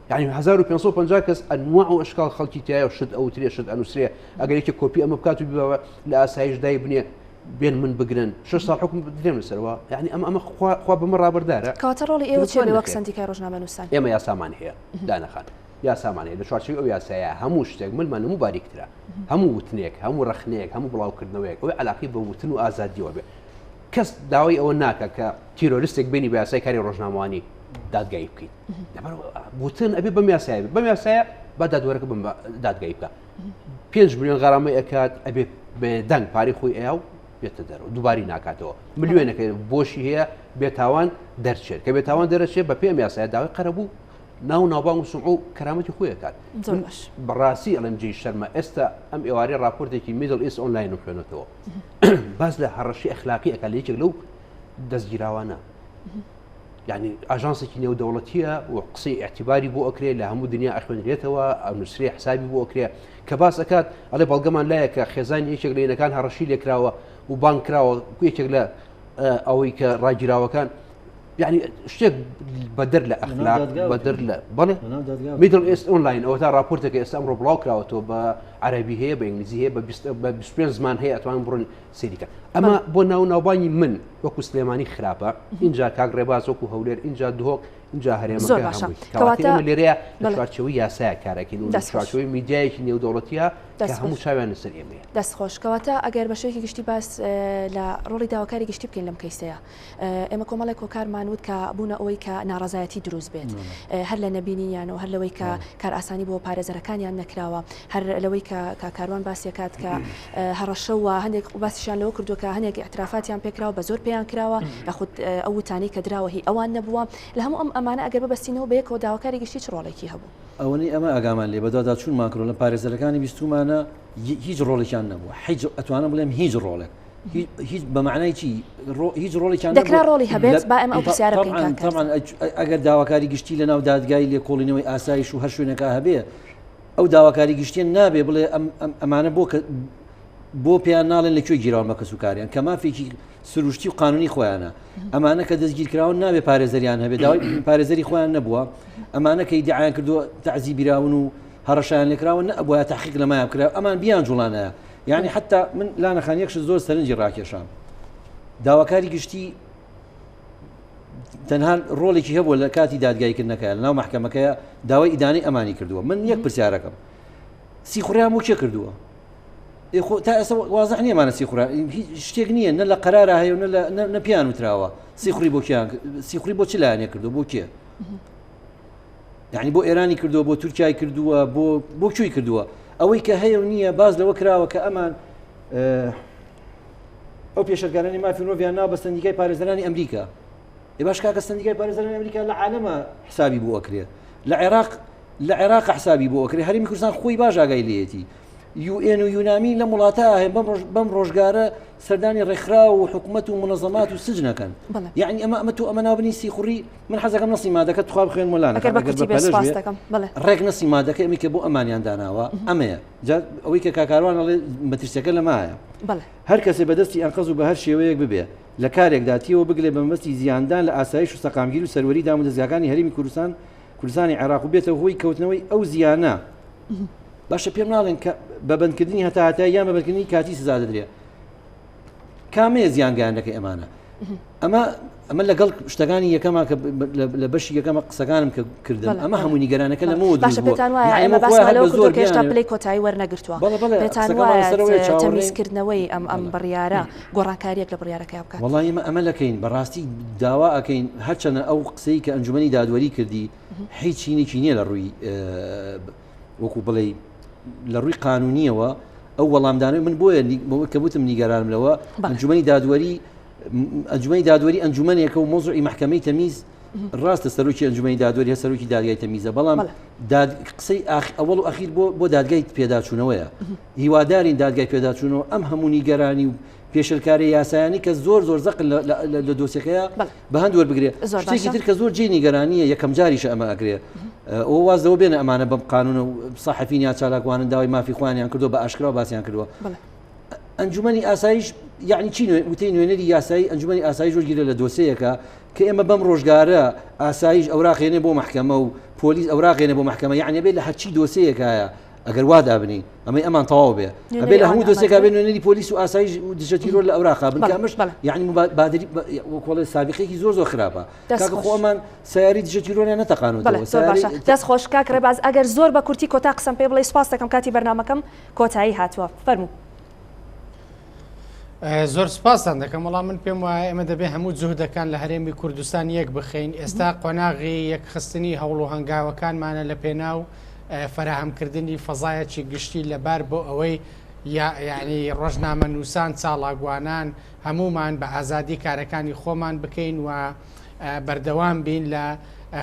یانی 1550 کەس ئەنواع و ئەشکال خەڵکی تایە و شت ئەوترێ شت ئەنووسرێ ئەگەر یەکێک کۆپی ئەمە بکات و بیبەوە لە ئاسایش دای بنێ بێن من بگرن شش ساڵ حکم بدرێن لەسەرەوە یعنی ئەمە ئەمە خوا بەمە ڕابردارە کەواتە ڕۆڵی ئێوە چیە وەک سەندیکای ڕۆژنامەنووسان؟ ئێمە یاسامان هەیە دانەخان یاسامان هەیە لە چوارچێوەی ئەو یاسایە هەموو شتێک ملمان هەموو باریکترە هەموو وتنێک هەموو ڕەخنەیەک هەموو بڵاوکردنەوەیەک ئەوەی علاقی بە وتن و ئازادیەوە بێ کەس داوای ئەوە ناکە کە تیرۆریستێک بینی بە یاسای کاری ڕۆژنامەوانی دادگایی بکەیت لەبەر وتن ئەبێ بەم یاسایە بێت بەم یاسایە با دادوەرەکە بم دادگایی بکە 5 میلیۆن غەرامەی ئەکات ئەبێ بێدەنگ پارەی خۆی ئەیا و بێتە دەرەوە دووباری ناکاتەوە ملیۆنەکە بۆشی هەیە بێتاوان دەرچێت کە بێتاوان دەرەچێت بە پێم یاسایە داوای قەرەبوو ناو ناوبانگ و سمعە و کەرامەتی خۆی ئەکات زۆر باش بەڕاستی ئەڵێم جێی شەرمە ئێستا ئەم ئێوارەی ڕاپۆرتێکی میدڵ ئیست ئۆنلاینم خوێنێتەوە باس لە هەڕەشەی ئەخلاقی ئەکات لە یەکێک لەو دەستگیراوانە یعنی ئاژانسێکی نێودەوڵەتیە و قسەی ئیعتیباری بۆ ئەکرێ لە هەموو دنیا ئەخوێنرێتەوە ئەنووسرێ حسابی بۆ ئەکرێ کە باس ئەکات ئەڵێ بەڵگەمان لایە کە خێزانی یەکێک لە ینەکان هەڕەشی لێکراوە و بانگ کراوە یەکێک لە ئەوەی کە ڕاگیراوەکان یعنی شتێک بەدەر لە ئەخلاق بەدەر لە بەڵێ میدڵ ئێست ئۆنلاین ئەوە تا راپۆرتێکە ئێستا ئەمڕۆ بڵاو کراوەتەوە بە عەربی هەیە بە ئینگلیزی هەیە بە 25 زمان هەیە ئەتوان بڕۆن سەیریکە ئەمە بۆ ناو ناوبانگی من وەکو سلێمانی خراپە اینجا کاک ڕێباز وەکو هەولێر اینجا دهۆک اینجا زۆر هەرێمەکە باشە هەمووی کەواتە کەواتە ئێمە لێرەیە لە بەڵێ چوارچێوەی یاسایە کارەکەین و لە دەست خۆش چوارچێوەی میدیایەکی نێودەوڵەتیە کە دەست هەموو خۆش چاویان لەسەر ئێمەیە. دەست خۆش کەواتە ئەگەر بە شێوەیەکی گشتی باس لە ڕۆڵی داواکاری گشتی بکەین لەم کەیسەیە ئێمە کۆمەڵێک هۆکارمان وت کە بوونە ئەوەی کە ناڕەزایەتی دروست بێت هەر لە نەبینینیانەوە هەر لەوەی کە کارئاسانی بۆ پارێزەرەکانیان نەکراوە هەر لەوەی کە کاک کاروان باسی ئەکات کە هەڕەشە و هەندێک باسیشیان لەوە کردووە کە هەندێک ئیعترافاتیان پێکراوە بە زۆر پێیان کراوە یاخود ئەو وتانەی کە دراوە هی ئەوان نەبووە لە هەموو ئەم ئەمانە ئەگەر ببەستینەوە بە یەکەوە داواکاری گشتی چ ڕۆڵێکی هەبوو؟ ئەوەنەی ئەمە ئاگامان لێ بەدواداچوونمان کردووە لە پارێزەرەکانی بیستوومانە هیچ ڕۆڵێکیان نەبووە هیچ ئەتوانم بڵێم هیچ ڕۆڵێک هیچ بە معنای چی هیچ ڕۆڵێکیان دەکرا ڕۆڵی هەبێت با ئێمە ئەو پرسیارە بکەین طبعا ئەگەر داواکاری گشتی لە ناو دادگای لێکۆڵینەوەی ئاسایش و هەر شوێنەکە هەبێ ئەو داواکاری گشتیە نابێ بڵێ ئەمانە بۆ کە بۆ پێیان ناڵێن لە کوێ گیراون بە کەسوکاریان کە مافێکی سروشتی و قانونی خۆیانە ئەمانە کە دەستگیرکراون نابێ پارێزەریان هەبێ داوای پارێزەری خۆیان نەبووە ئەمانە کە ئیدعایان کردووە تەعزیب براون و هەڕەشەیان لێکراوە نەبووە تحقیق لەمایان بکرا ئەمان بیان جوڵانایە یعنی حتا من لانەخان یەک شت زۆر سەرنجی ڕاکێشام. داواکاری گشتی تەنها ڕۆڵێکی هەبووە لە کاتی دادگایکردنەکە لە ناو محکەمەکەیە داوای ئیدانەی ئەمانی کردووە من یەک پرسیارەکەم سیخوڕیان بۆ کێ کردووە خۆ تا ئێستا وازح نییە مانە سیخوڕا هیچ شتێک نییە نە لە قەرارا هەیە و نە لە نە پێیان وتراوە سیخوڕی بۆ کیان سیخوڕی بۆ چ لایەنێک کردووە بۆ کێ یعنی بۆ ئێرانی کردووە بۆ تورکیای کردووە بۆ بۆ کوێی کردووە ئەوەی کە هەیە و نییە باز لەوە کراوە کە ئەمان ئەو پێشەرکارانی مافی مرۆڤیان ناو بە سندیکای پارێزەرانی ئەمریکا ئێ باش کاکە سندیکای پارێزەرانی ئەمریکا لە عالەمە حسابی بۆ ئەکرێ لە عێراق لە عێراق حسابی بۆ ئەکرێ هەرێمی کوردستان خۆی باش ئاگای لێیەتی یوئێن و یونامی لەم وڵاتە هەیە بەم ڕۆژ بەم ڕۆژگارە سەردانی ڕێکخراو و حکوومەت و منەزەمات و سجنەکەن یعنی ئەمە ئەمە تۆ ئەمە ناوبنی سیخوڕی من حەزەکەم نەسی مادەکە تخوا بخوێن مۆلانە ڕێک نەسی مادەکە ئەمی کە بۆ ئەمانیان داناوە ئەمەیە جا ئەوەی کە کاکاروان ئەڵێ مەترسیەکە لەمایە هەر کەسێ بەدەستی ئەنقەز و بە هەر شێوەیەک ببێ لە کارێکدا تێوە بگلێ بە مەبەستی زیاندان لە ئاسایش و سەقامگیری و سەروەری دامودەزگاکانی هەرێمی کوردستان کوردستانی عێراق و بێتە هۆی کەوتنەوەی ئەو زیانە باشە پێم ناڵێن کە بە بەندکردنی هەتا هەتایی یان بە بەندکردنی کاتی سزا دەدرێ کامەیە زیان گەیاندەکەی ئەمانە ئەمە ئەمە لەگەڵ شتەکانی یەکەما کە لە بەشی یەکەمە قسەکانم کە کردم ئەمە هەموو نیگەرانەکە لەمەوە باشە پێتان وایە ئێمە باسمان لەوە کردووە کە هێشتا پلەی کۆتایی وەرنەگرتووە پێتان وایە تەمیزکردنەوەی ئەم ئەم بڕیارە گۆڕانکارییەک لە بڕیارەکەیا بکات؟ وەڵا ئێمە ئەمە لەکەین بەڕاستی داوا ئەکەین هەرچەنە ئەو قسەی کە ئەنجومەنی دادوەری کردی هیچ چینێکی نییە لە ڕووی وەکو بڵێ لە ڕووی قانونیەوە ئەو وەڵامدانەوەی من بۆیە کە وتم نیگەرانم لەوە ئەنجومەنی دادوەری ئەنجومەنی دادوەری ئەنجومەنێکە و مۆزوعی مەحکەمەی تەمیز ڕاستە سەرۆکی ئەنجومەنی دادوەری هە سەرۆکی دادگای تەمیزە بەڵام قسەی ئەوەڵ و ئەخیر بۆ بۆ دادگای پێداچوونەوەیە هیوادارین دادگای پێداچوونەوە ئەم هەموو نیگەرانی و پێشلکاری یاسایانی کە زۆر زۆر زەق لە دۆسیەکەیە بە هەند وەربگرێ شتێکی تر کە زۆر جێی نیگەرانیە یەکەم جاریشە ئەمە ئەکرێ ئەو واز لەوە بێنە ئەمانە بەم قانونە و سەحەفین یا چالاکوانن داوای مافی خۆیانیان کردو بە ئاشکرا باسیان کردووە ئەنجومەنی ئاسایش یعنی چی وتەی نوێنەری یاسایی ئەنجومەنی ئاسایش وەرگیرە لە دۆسەیەکە کە ئێمە بەم ڕۆژگارە ئاسایش ئەوراقێنێ بۆ محکەمە و پۆلیس ئەوراقێنێ بۆ محکەمە یعنی بێت لە هەرچی دۆسەیەکایە ئەگەر وا دابنین ئەمەی ئەمان تەواو بێ ئەبێ لە هەموو دۆسێکا بێ نوێنەری پۆلیس و ئاسایش و دژە تیرۆر لە ئەوراقا بن کە ئەمەش یعنی مبادری وەکۆڵێ سابقێکی زۆر زۆر خراپە کاکە خۆ ئەمان سیاری دژە تیرۆریان نەتەقانەوە زۆر باشە دەست خۆش کاک ڕێباز ئەگەر زۆر بە کورتی کۆتا قسەم پێ بڵێ سوپاس دەکەم کاتی بەرنامەکەم کۆتایی هاتووە فەرموو. زۆر سپاستان دەکەم وەڵام من پێم وایە ئێمە دەبێ هەموو جوهدەکان لە هەرێمی کوردستان یەک بخەین ئێستا قۆناغی یەکخستنی هەوڵ و هەنگاوەکانمانە لە پێناو فەراهەمکردنی فەزایەکی گشتی لەبار بۆ ئەوەی یعنی ڕۆژنامە نووسان چاڵاگوانان هەمومان بە ئازادی کارەکانی خۆمان بکەین و بەردەوام بین لە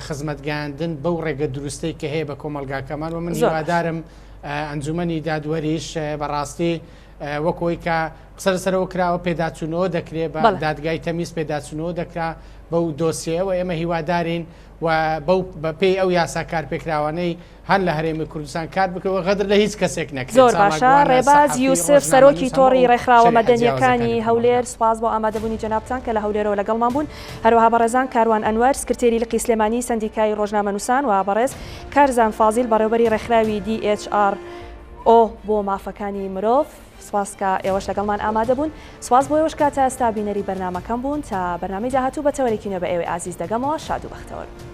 خزمەتگەیاندن بەو ڕێگە دروستەی کە هەیە بە کۆمەلگاکەمان و من هیوادارم ئەنجومەنی دادوەریش بەڕاستی وەک ئەوەی کە قسە لەسەرەوە کراوە پێداچوونەوە دەکرێت بە دادگای تەمیز پێداچوونەوە دەکرا بەو دۆسیەوە ئێمە هیوادارین و بەو بەپێی ئەو یاسا کارپێکراوانەی هەن لە هەرێمی کوردستان کار بکەوە غەدر لە هیچ کەسێک نەکرێت زۆر باشە ڕێباز یوسف سەرۆکی تۆڕی ڕێکخراوە مەدەنیەکانی هەولێر سوپاس بۆ ئامادەبوونی جەنابتان کە لە هەولێرەوە لەگەڵمان بوون هەروەها بەڕێزان کاروان ئەنوەر سکرتێری لقی سلێمانی سەندیکای ڕۆژنامەنووسان و بەڕێز کارزان فازیل بەڕێوبەری ڕێکخراوی DHR ئۆ بۆ مافەکانی مرۆڤ سوپاس کە ئێوەش لەگەڵمان ئامادە بوون سوپاس بۆ ئێوەش کە تا ئێستا بینەری بەرنامەکەم بوون تا بەرنامەی داهاتوو بە تەوەرێکی نوێ بە ئێوەی ئازیز دەگەمەوە شاد و بەختەوەر بن.